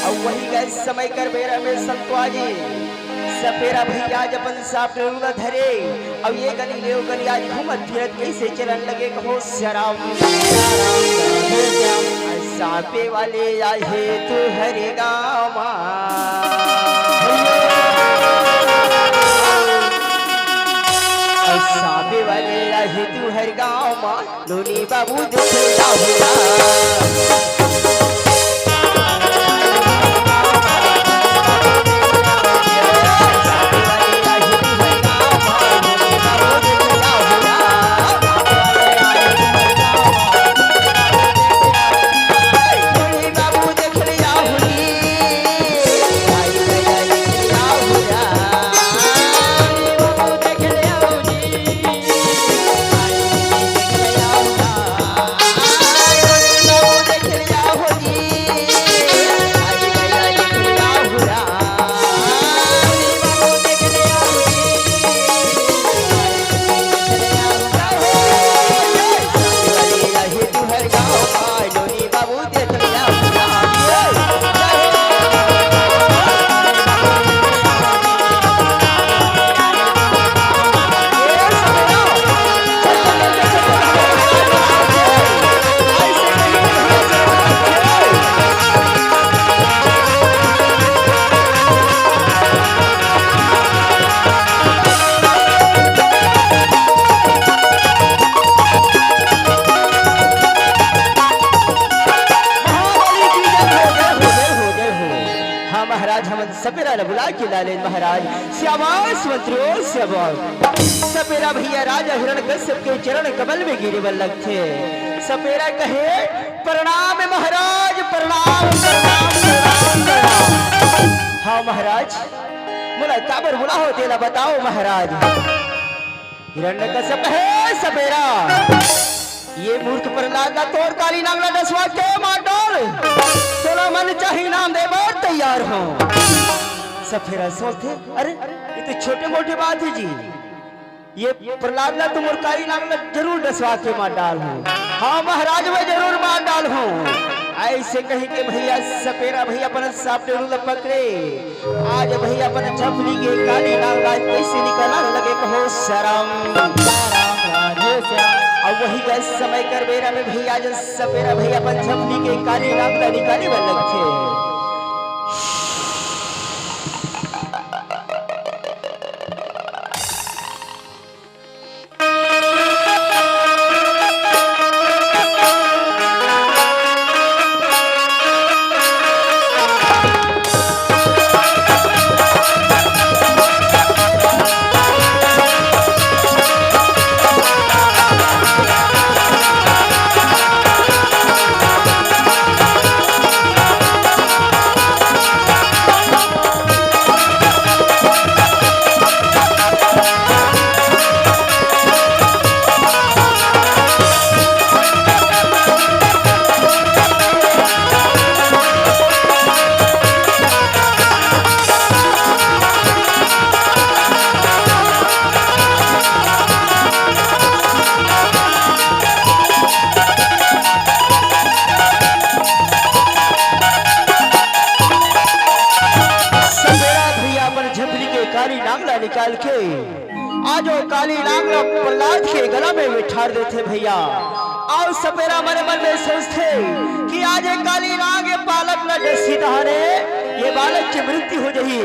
अउ वही गए समय कर बेरा में संतवा जी सपेरा भैया आज अपन सांप डेरू ला धरे, अउ ये गली ले ओ गली आज घूमत फिरत कइसे चलन लगे कहो श्याम। सांपे वाले आहे तू हरे गाँव मा। अउ सांपे वाले आहे तू हर गाँव मा। नोनी बाबू देख ला हो ना। हाँ महाराज, हमन सपेरा ला बुला के लालेन महाराज। शाबाश मंत्रियों, शाबाश। सपेरा भैया राजा हिरण्यकश्यप के चरण कमल में गिरे बर लगथे। सपेरा कहे, "प्रणाम महाराज, प्रणाम, प्रणाम, प्रणाम, प्रणाम।" हाँ महाराज, मोला काबर बुलाहो तेला बताओ महाराज। हिरण्यकश्यप, "हे सपेरा, ये मूर्ख प्रहलाद ला तोर काली नांग ला डसवा के मार डाल। तोला मन चाही इनाम दे बर तैयार हों।" सपेरा सोचथे, "अरे, ये तो छोटे मोटे बात हे जी, ये प्रहलाद ला तो मोर काली नांग ला जरूर डसवा के मार डाल हों। हाँ महाराज, मैं जरूर मार डाल हों।" अइसे कहि के भैया सपेरा भैया अपन सांप डेरू ला पकड़े। आज भैया अपन झपली के काली नांग ला कइसे निकालन लगे कहो सरम। अउ वही गए समय कर बेरा में भैया जब सपेरा भैया अपन झपली के काली नांग ला निकाले बर लगथे। सपेरा भैया अपन झपली के काली नांग ला निकाल के आज ओ काली नांग ला प्रहलाद के गला में बिठार देथे भैया। अउ सपेरा मने मन में सोचथे कि आज ये काली नांग ये बालक ला डसही तहाने ये बालक के मृत्यु हो जही।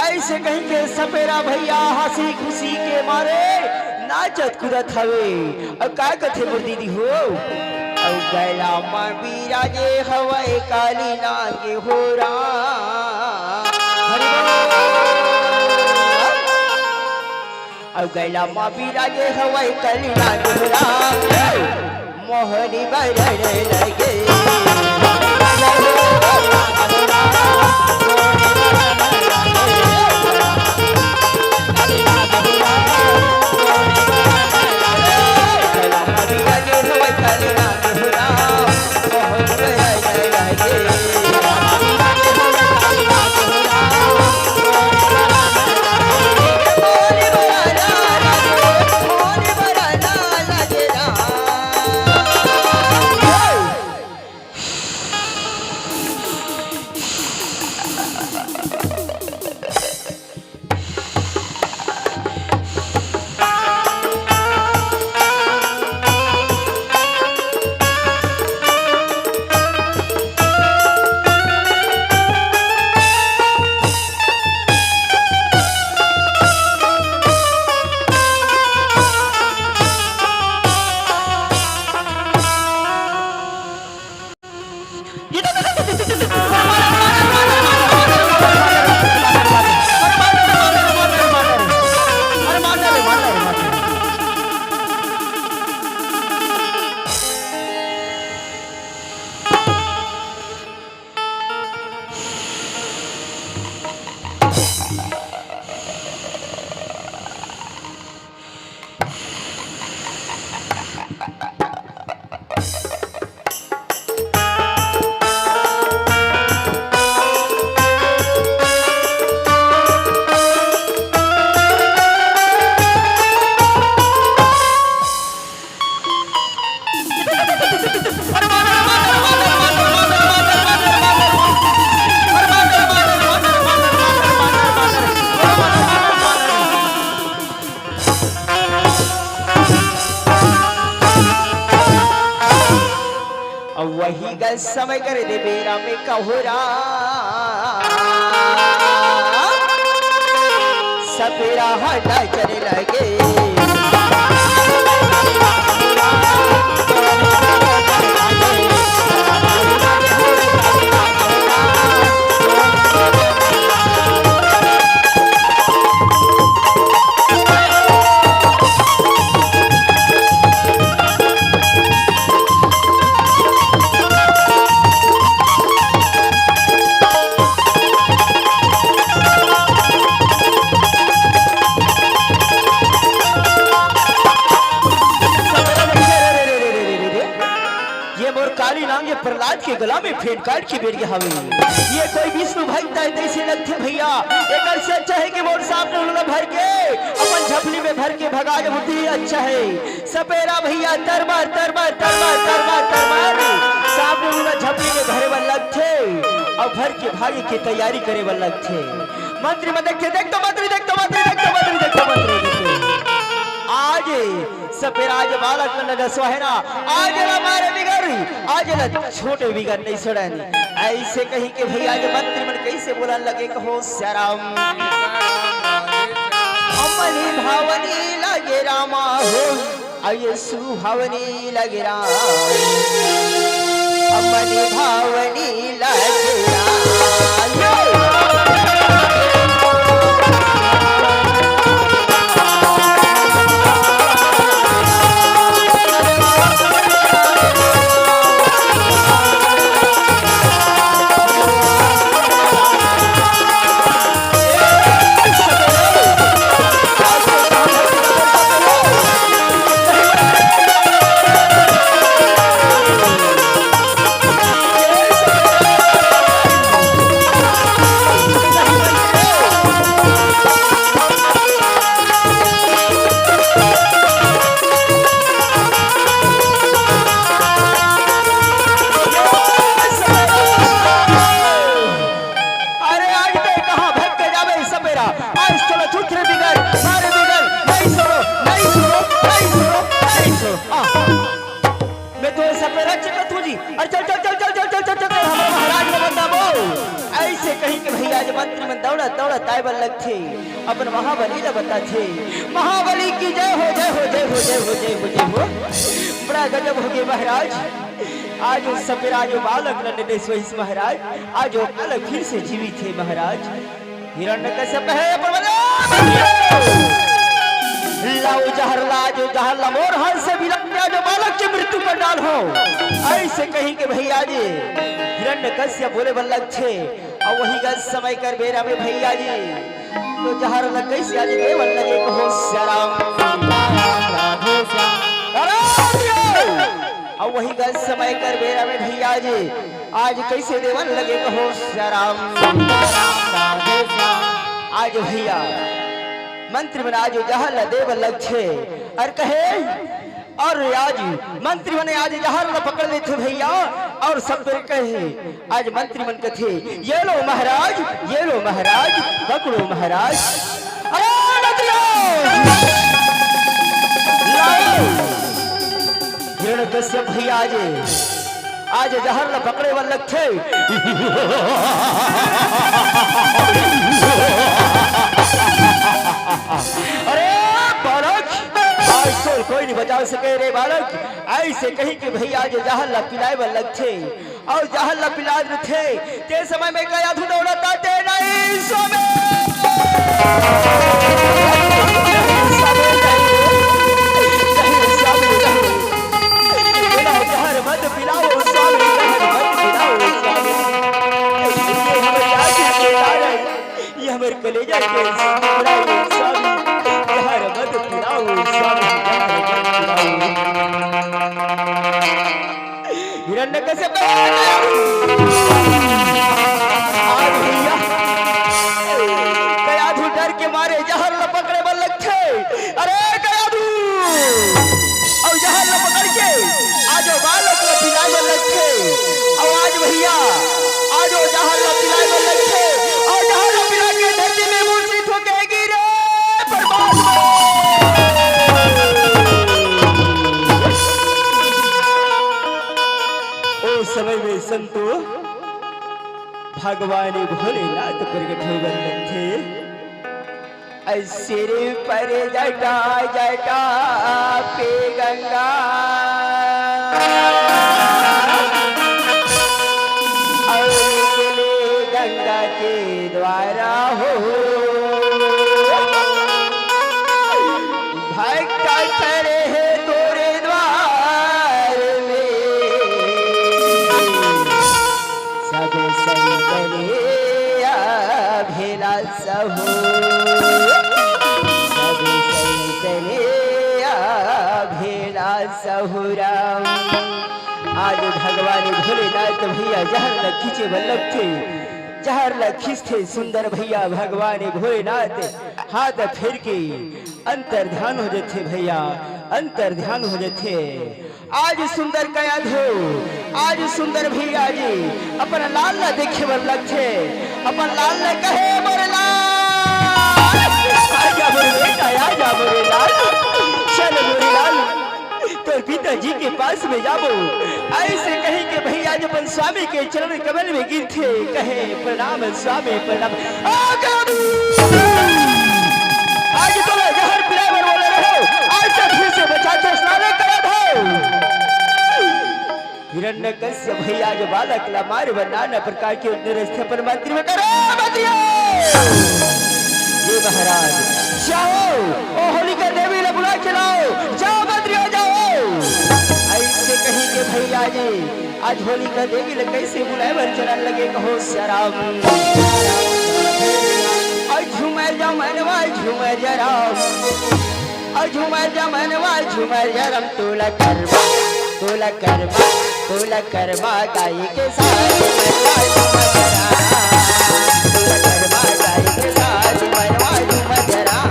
अइसे कहि के सपेरा भैया हंसी खुशी के मारे नाचत कूदत हवे। अउ का कथे मोर दीदी हो? अउ गैला म बिराजे हवय काली नांग हो राम। अउ गैला म बिराजे हवय काली नांग हो राम। मोहनी बरन लगे। अउ वही गल समय करे दे बेरा में कहोरा सपेरा हंडा चले लगे। ये मोर काली नांग ये प्रहलाद के गला में फेंट काट के बेरिया हवे। ये कोई विष्णु भक्त आय तइसे लगथे भइया। एकर से अच्छा हे कि मोर सांप डोलू ला भर के अपन झपली में भर के भगा जबे, उही अच्छा हे। सपेरा भइया तरबर तरबर तरबर तरबर तरबर सांप डोलू ला झपली में भरे बर लगथे अउ भर के भागे के तैयारी करे बर लगथे। मंत्री मन देखथे, देख तो मंत्री, देख तो मंत्री, देख तो मंत्री, देख तो मंत्री। आज सपेरा आज बालक मन ल डसवा हे ना, आज एला मारे बिगर, आज एला छोटे बिगर नइ छोड़न। अइसे कहिके भइया आज मंत्री मन कइसे बोलन लगे कहो सियाराम। अमनी भावनी लगे रामा हो, अउ ये सुहावनी लगे राम। अमनी भावनी लगे राम। अरे आज तैं कहाँ भटके जाबे सपेरा? आज चलो छुथरे बिगर, सारे बिगर, नहीं सुनो, नहीं सुनो, नहीं सुनो, नहीं सुनो। आ, मैं तो सपेरा चिपत हूँ जी। अरे चल, चल, चल, हमारे महाराज को बताबो। अइसे कहिके भइया आज मंत्री मन दौड़त, दौड़त आय बर लगथे, अपन महाबली ला बताथे। महाबली की जय हो, जय हो, जय हो, जय हो, जय हो, जय हो। बड़ा गजब होगे महाराज। आज ओ सपेरा आज ओ बालक ल नइ डसवइस महाराज, आज ओ बालक फिर से जीवित हे महाराज। हिरण्यकश्यप हे अपन बले, लाओ जहर ला, आज ओ जहर ला मोर हाथ से बिला के आज ओ बालक के मृत्यु कर डालहूँ। अइसे कहिके भइया जी हिरण्यकश्यप बोले बर लगथे। अउ वही गल समय कर बेरा में भइया जी तो जहर ल कइसे आज देवन लगे कहो सियाराम। अरे अउ वही गल समय कर बेरा में भइया जी आज कइसे देवन लगे कहो सियाराम। आज भइया मंत्री मन आज जहर ल देवन लगथे अउ कहे अउ आज मंत्री मन आज जहर ल पकड़ लेथे भइया, अउ सब तोरे कहे, आज मंत्री मन कथे, "ये लो महाराज, ये लो महाराज, पकड़ो महाराज।" अरे मंत्रियों! लाओ! हिरण्यकश्यप भइया आज, आज जहर ल पकड़े बर लगथे। अरे बालक, आज तोर कोई नहीं बचा सके रे बालक। अइसे कहिके भइया आज जहर ल पिलाय बर लगथे, अउ जहर ल पिलात रथे, ते समय में कयाधू दौड़त आथे, "नहीं स्वामी, नहीं स्वामी, नहीं, नहीं स्वामी, नहीं। मेला जहर मत पिलाओ स्वामी, जहर मत पिलाओ स्वामी। ये हमर जाति के कारण।" ये हमर कलेजा के टुकड़ा ये स्वामी, जहर मत पिलाओ स्वामी, जहर मत पिलाओ। हिरण्यकश्यप, आज भइया, कयाधू डर के मारे जहर ल पकड़े बर लगथे। अरे कयाधू! अउ जहर ल पकड़ के आज ओ बालक ल पिलाय बर लगथे। अउ आज भइया, आज ओ जहर ल पिलाय बर लगथे। अउ जहर ल पिला के धरती में मूर्छित होके गिरे परमात्मा। ओ भगवान भोलेनाथ प्रगट होए बर लगथे। अउ सिर पर जटा, जटा पे गंगा, अउ निकले गंगा के द्वारा हो। भक्त खड़े हे तोरे द्वार में, सब संत ले अभिलाष हो, सब संत ले अभिलाष हो राम। आज भगवान भोलेनाथ भैया जहर ल खींचे बर लगथे, जहर ल खींचथे सुंदर भैया भगवान भोलेनाथ हाथ फेर के अंतर ध्यान हो जथे भैया, अंतर ध्यान हो जथे। आज सुंदर कया धो, आज सुंदर भैया जी अपन लाल ला देखे बर लगथे, अपन लाल ला कहे, "मोरे लाल, आजा मोरे बेटा, आजा मोरे लाल, चल मोरे लाल।" तोर पिताजी के पास में जाबो। अइसे कहि के भैया जब अपन स्वामी के चरण कमल में गिरथे, कहे, "प्रणाम स्वामी, प्रणाम।" आ गया। आज तो मैं जहर पिलाए बर बोले रहे हो, आज तो फिर से बचा के स्नान करा दो। हिरण्यकश्यप भैया जो बालक ला मारे बर नाना प्रकार के उद्देश्य रचथे अपन मंत्री में करे, "मंत्रियों, ये महाराज, जाओ, ओ होलिका देवी ला बुला के लाओ, जाओ मंत्रियों, जाओ।" अइसे कहि के भैया जी, आज होलिका देवी ला कइसे बुलाए बर चलन लगे, कहो सियाराम। अउ झूमर जा मनवा, झूमर जा राम। अउ झूमर जा मनवा, झूमर जा राम, तोला करमा, तोला करमा, तोला करमा, गाई के साथ मनवा, झूमर जा राम। तोला करमा, गाई के साथ मनवा, झूमर जा राम।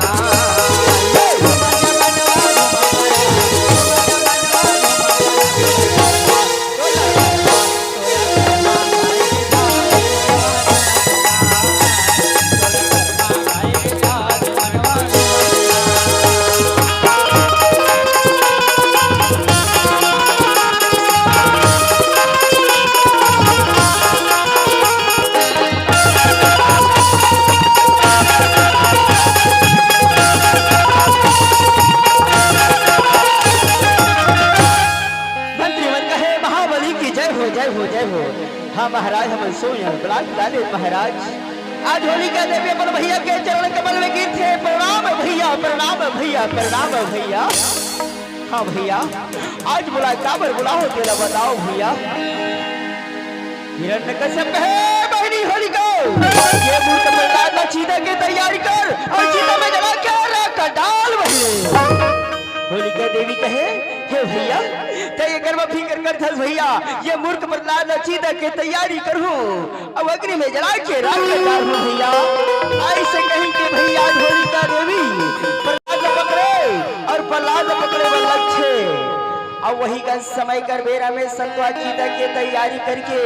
मंत्री मन कहे, "महाबली की जय हो, जय हो, जय हो।" हाँ महाराज, हमन सोय हन, बुला के लाने महाराज। आज होलिका देवी अपन भैया के चरण कमल में गिरथे, "प्रणाम भैया, प्रणाम भैया, प्रणाम भैया।" हाँ भैया, आज बुला, काबर बुलाहो तेला बताओ भैया। हिरण्यकश्यप कहे, "बहिनी होलिका, ये मूर्ख प्रहलाद ला चीता के तैयारी कर अउ चीता में जला के राख डाल बहिनी।" होलिका देवी कहे, "हे भैया, तैं एकर बर फिकर करथस भैया, ये मूर्ख प्रहलाद ला चीता के तैयारी करहूँ अउ अग्नि में जला के राख डारहूँ भैया।" अइसे कहि के भैया होलिका देवी प्रहलाद ला पकड़े अउ प्रहलाद ला पकड़े बर लगथे। अउ वही कन समय कर बेरा में सतवा चीता के तैयारी करके,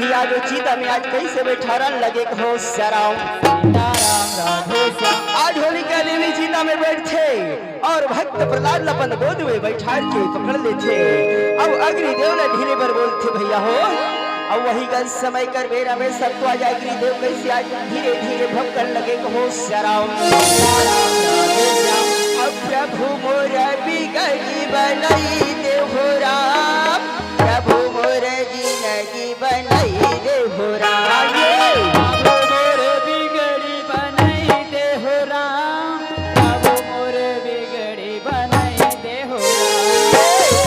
या जो चीता में आज कइसे बैठारन लगे, कहो सियाराम। आज होलिका देवी चीता में बैठथे अउ भक्त प्रहलाद ला अपन गोद में बैठार के पकड़ लेथे अउ अग्निदेव ला ढीले बर बोलथे, "भैया हो।" अउ वही कन समय कर बेरा में सतवा अग्निदेव कइसे आज धीरे धीरे भपकन लगे, कहो सियाराम। अउ प्रभु मोर बिगड़ी बनई दे हो राम, प्रभु मोर जिनगी बनई दे हो राम। प्रभु मोर बिगड़ी बनई दे हो राम, प्रभु मोर बिगड़ी बनई दे हो राम।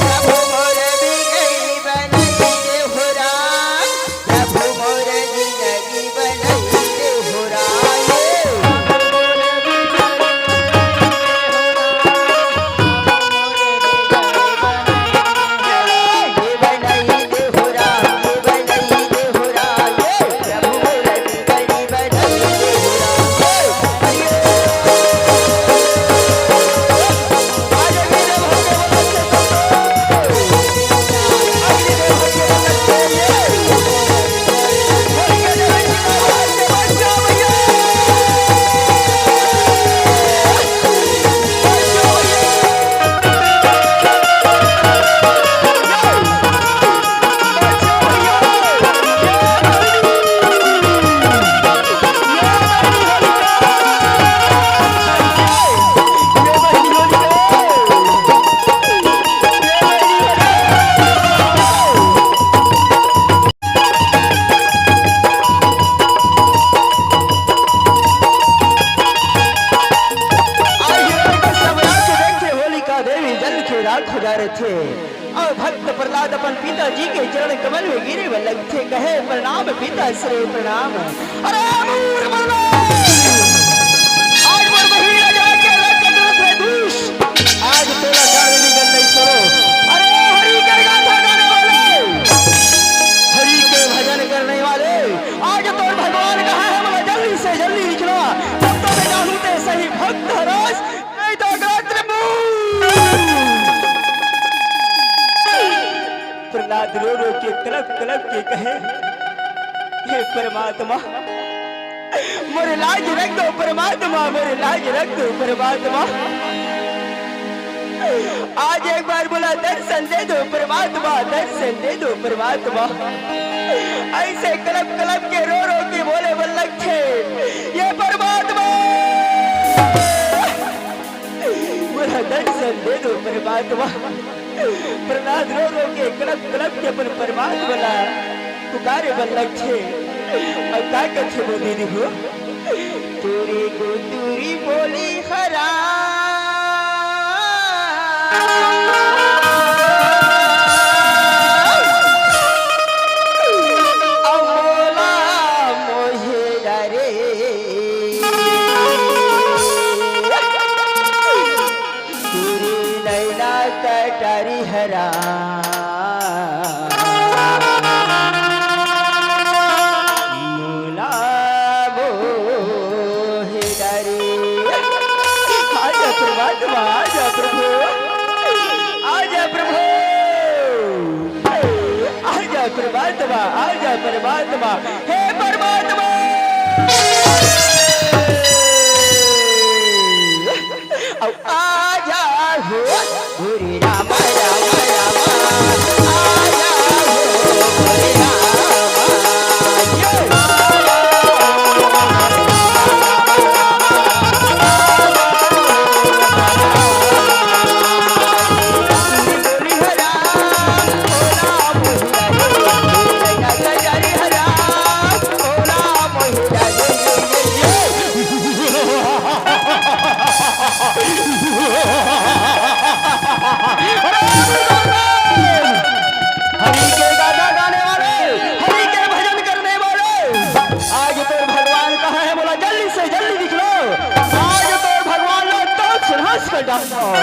प्रभु मोर बिगड़ी बनई दे हो राम, प्रभु मोर जिनगी बनई दे हो राम। ये बनई दे हो राम, ये बनई दे हो राम, ये जल के राख हो जा रहे थे। अउ भक्त प्रहलाद अपन पिताजी के चरण कमल में गिरे बर लगथे, कहे, "प्रणाम पिताश्री, प्रणाम।" अरे मूर मरना! आज मोर बहिरा जरा के रख के दूस। आज तोला गाने भी गंदे सुनो। अरे हरि के गाथा गाने वाले, हरि के भजन करने वाले, आज तोर भगवान कहाँ है? बोला जल्दी से जल्दी निकला, तब तो मैं जानू ते सही भक्त हरस। नहीं तो गात्र मूर। प्रहलाद रो रो के कलप कलप के कहे, "हे परमात्मा, मोर लाज रख दो परमात्मा, मोर लाज रख दो परमात्मा। आज एक बार बोला दर्शन दे दो परमात्मा, दर्शन दे दो परमात्मा।" ऐसे कलप कलप के रो रो के बोले बल्लभ थे, "ये परमात्मा, मोला दर्शन दे दो परमात्मा।" प्रहलाद रो रो के कलप कलप के अपन परमात्मा ला पुकारे बर लगथे। अउ का कथे वो दीदी हो? "तुरी गुतुरी बोली हरा, अउ मोला मोहे डरे।" तुरी नैना कटारी हरा, मोला मोहे डरे। आजा परमात्मा, आजा प्रभु, आजा प्रभु। आजा परमात्मा, आजा परमात्मा, हे परमात्मा। अउ आजा हो, हरे राम, राम, राम, आजा हो, हरे राम, ये। हरि के गाथा गाने वाले, हरि के भजन करने वाले, आज तोर भगवान कहाँ है? बोला जल्दी से जल्दी निकलो, आज तोर भगवान ला तो नाश कर डालो।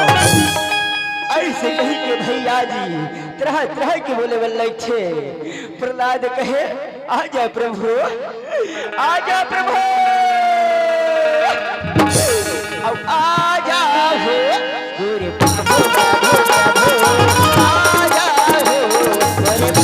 ऐसे कही के भैया जी तरह तरह के बोले बल्ले छे। प्रहलाद कहे, "आजा प्रभु, आजा प्रभु, अब आजा हो, गोरे प्रभु, प्रभु, प्रभु, आजा हो, गोरे प्रभु।"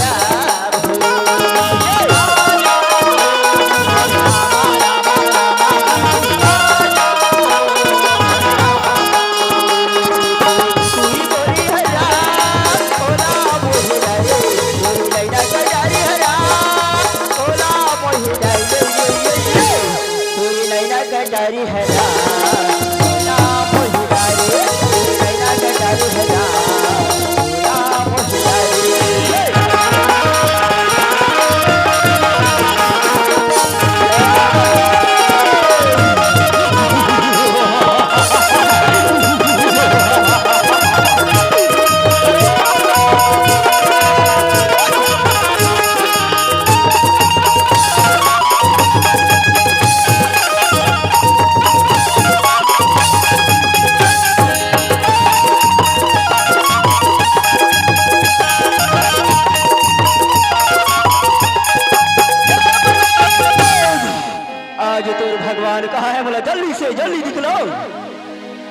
आज तोर भगवान कहाँ है? बोला जल्दी से जल्दी दिखलाओ।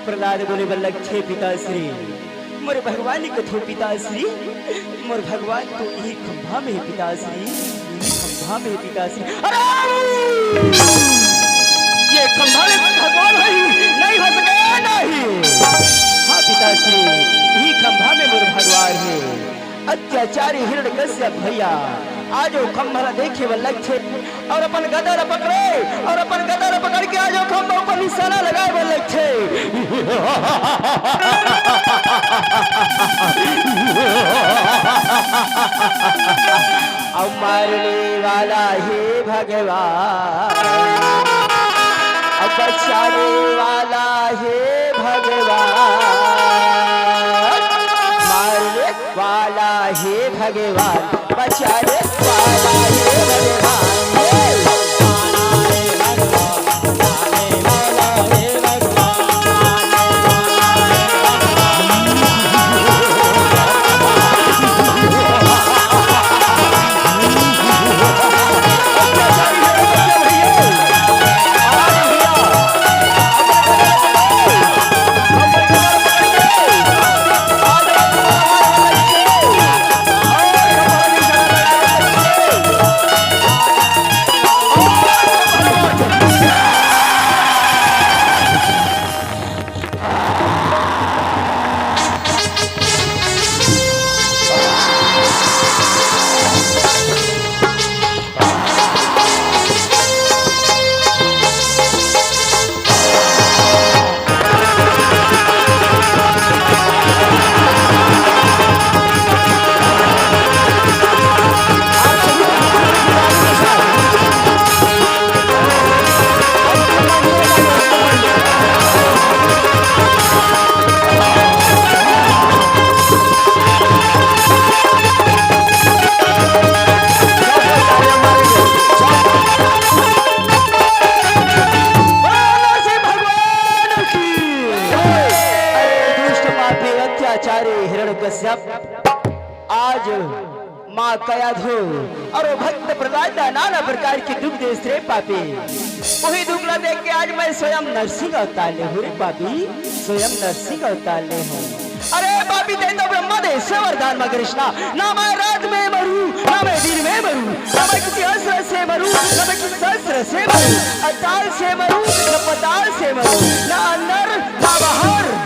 प्रहलाद बोले बल्लभ, "हे पिताश्री, मोर भगवान कथे पिताश्री, मोर भगवान तो इही खंभा में हे पिताश्री, इही खंभा में हे पिताश्री।" अरे! ये खंभा में भगवान है, नहीं हो सके, नहीं। हाँ पिताश्री, इही खंभा में मोर भगवान हे। अत्याचारी हिरण्यकश्यप भैया, आज वो खंभा ला देखे बर लगथे और अपन गदा ला पकड़े और अपन गदा ला पकड़ के आज वो खंभा ऊपर निशाना लगाए बर लगथे। अब मारने वाला हे भगवान, अब बचाने वाला हे भगवान। वाला हे भगवान, बचा ले वाला हे भगवान। बोलो नरसिंह भगवान की। अरे दुष्ट पापी अत्याचारी हिरण्यकश्यप, आज माँ कयाधू अउ भक्त प्रहलाद ला नाना प्रकार के दुख देस रे पापी। वही दुख ला देख के आज मैं स्वयं नरसिंह अवतार ले हूँ रे पापी, स्वयं नरसिंह अवतार ले हूँ। अरे पापी, तैं तो ब्रह्मा देस से वरदान मांगे रहिस ना, ना मैं रात में मरूं, ना मैं दिन में मरूं, ना मैं किसी अस्त्र से मरूं, ना मैं किसी शस्त्र से मरूं, अकाल से मरूं, ना पताल से मरूं, ना अंदर, ना बाहर।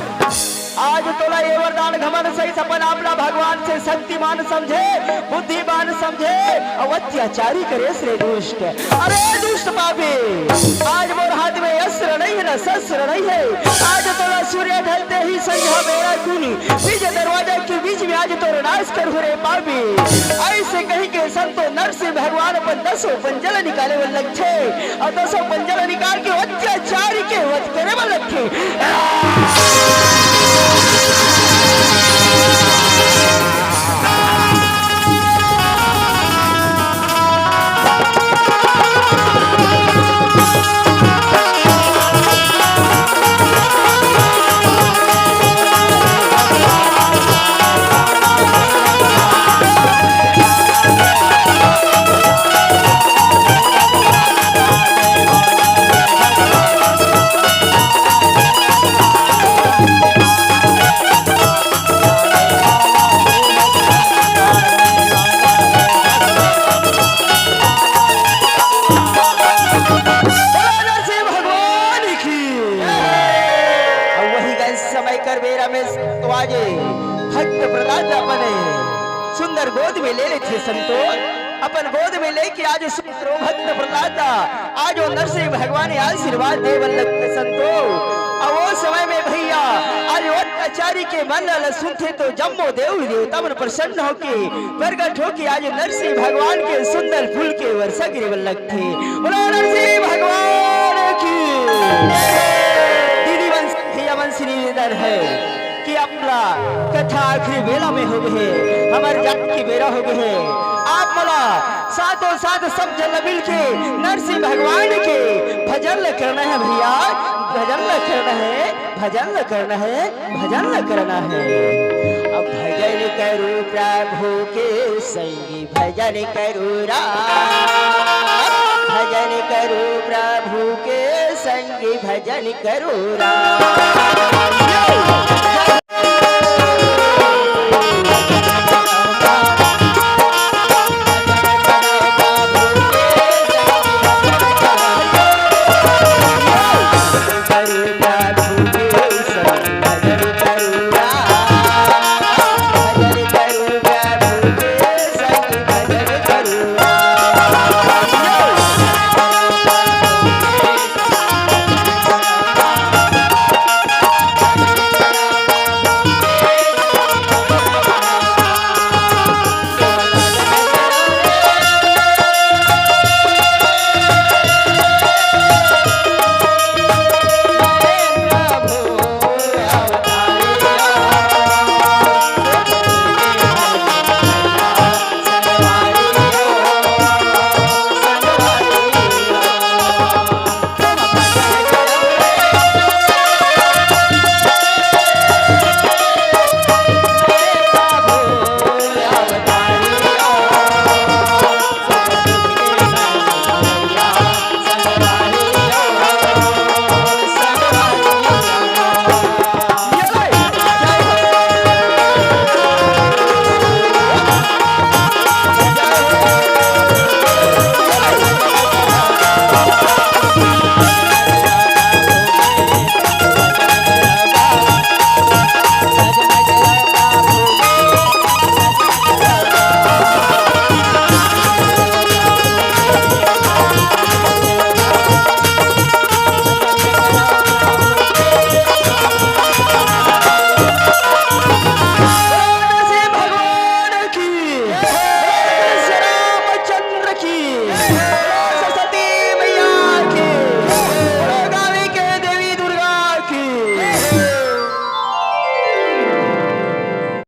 आज तोला ये वरदान घमंड सहित अपन आप ला भगवान से शक्तिमान समझे, बुद्धिमान समझे अउ अत्याचारी करेस रे दुष्ट। अरे दुष्ट पापी, आज मोर हाथ में अस्त्र नहीं है, ना शस्त्र नहीं है। आज तोला सूर्य ढलते ही संझा बेरा कुन बीच दरवाजा के बीच में आज तोर नाश करहूं रे पापी। ऐसे कहि के संतो नरसिंह भगवान अपन दसों पंजा ला निकाले बर लगथे अउ दसों पंजा ला निकाल के अत्याचारी के वध करे बर लगथे। बोलो नरसिंह भगवान की। अउ वही गए समय कर बेरा में तो आजे भक्त प्रहलाद ला अपने सुंदर गोद में ले लेथे संतो। अपन गोद में लेके आज सुंदर भक्त प्रहलाद ला आज वो नरसिंह भगवान आशीर्वाद दे बर लगथे संतो। अउ वो समय में भैया आज वो अत्याचारी के मन ला सुनथे तो जम्मो देव देवता मन प्रसन्न होके, प्रगट होके आज नरसिंह भगवान के सुंदर फूल के वर्षा करे बर लगथे। बोलो नरसिंह भगवान की। दीदी मन से, भैया मन से निवेदन है कि आप ला कथा आखिरी बेला में हो गए है, हमर जाए के बेरा हो गए है। आप मोला साथों साथ सब जन मिल के नरसिंह भगवान के भजन ल करना है भैया, भजन ल करना है, भजन ल करना है। भजन ल करना है। अब भजन करो प्रभु के संगी, भजन करो राम। भजन करो प्रभु के संगी, भजन करो राम।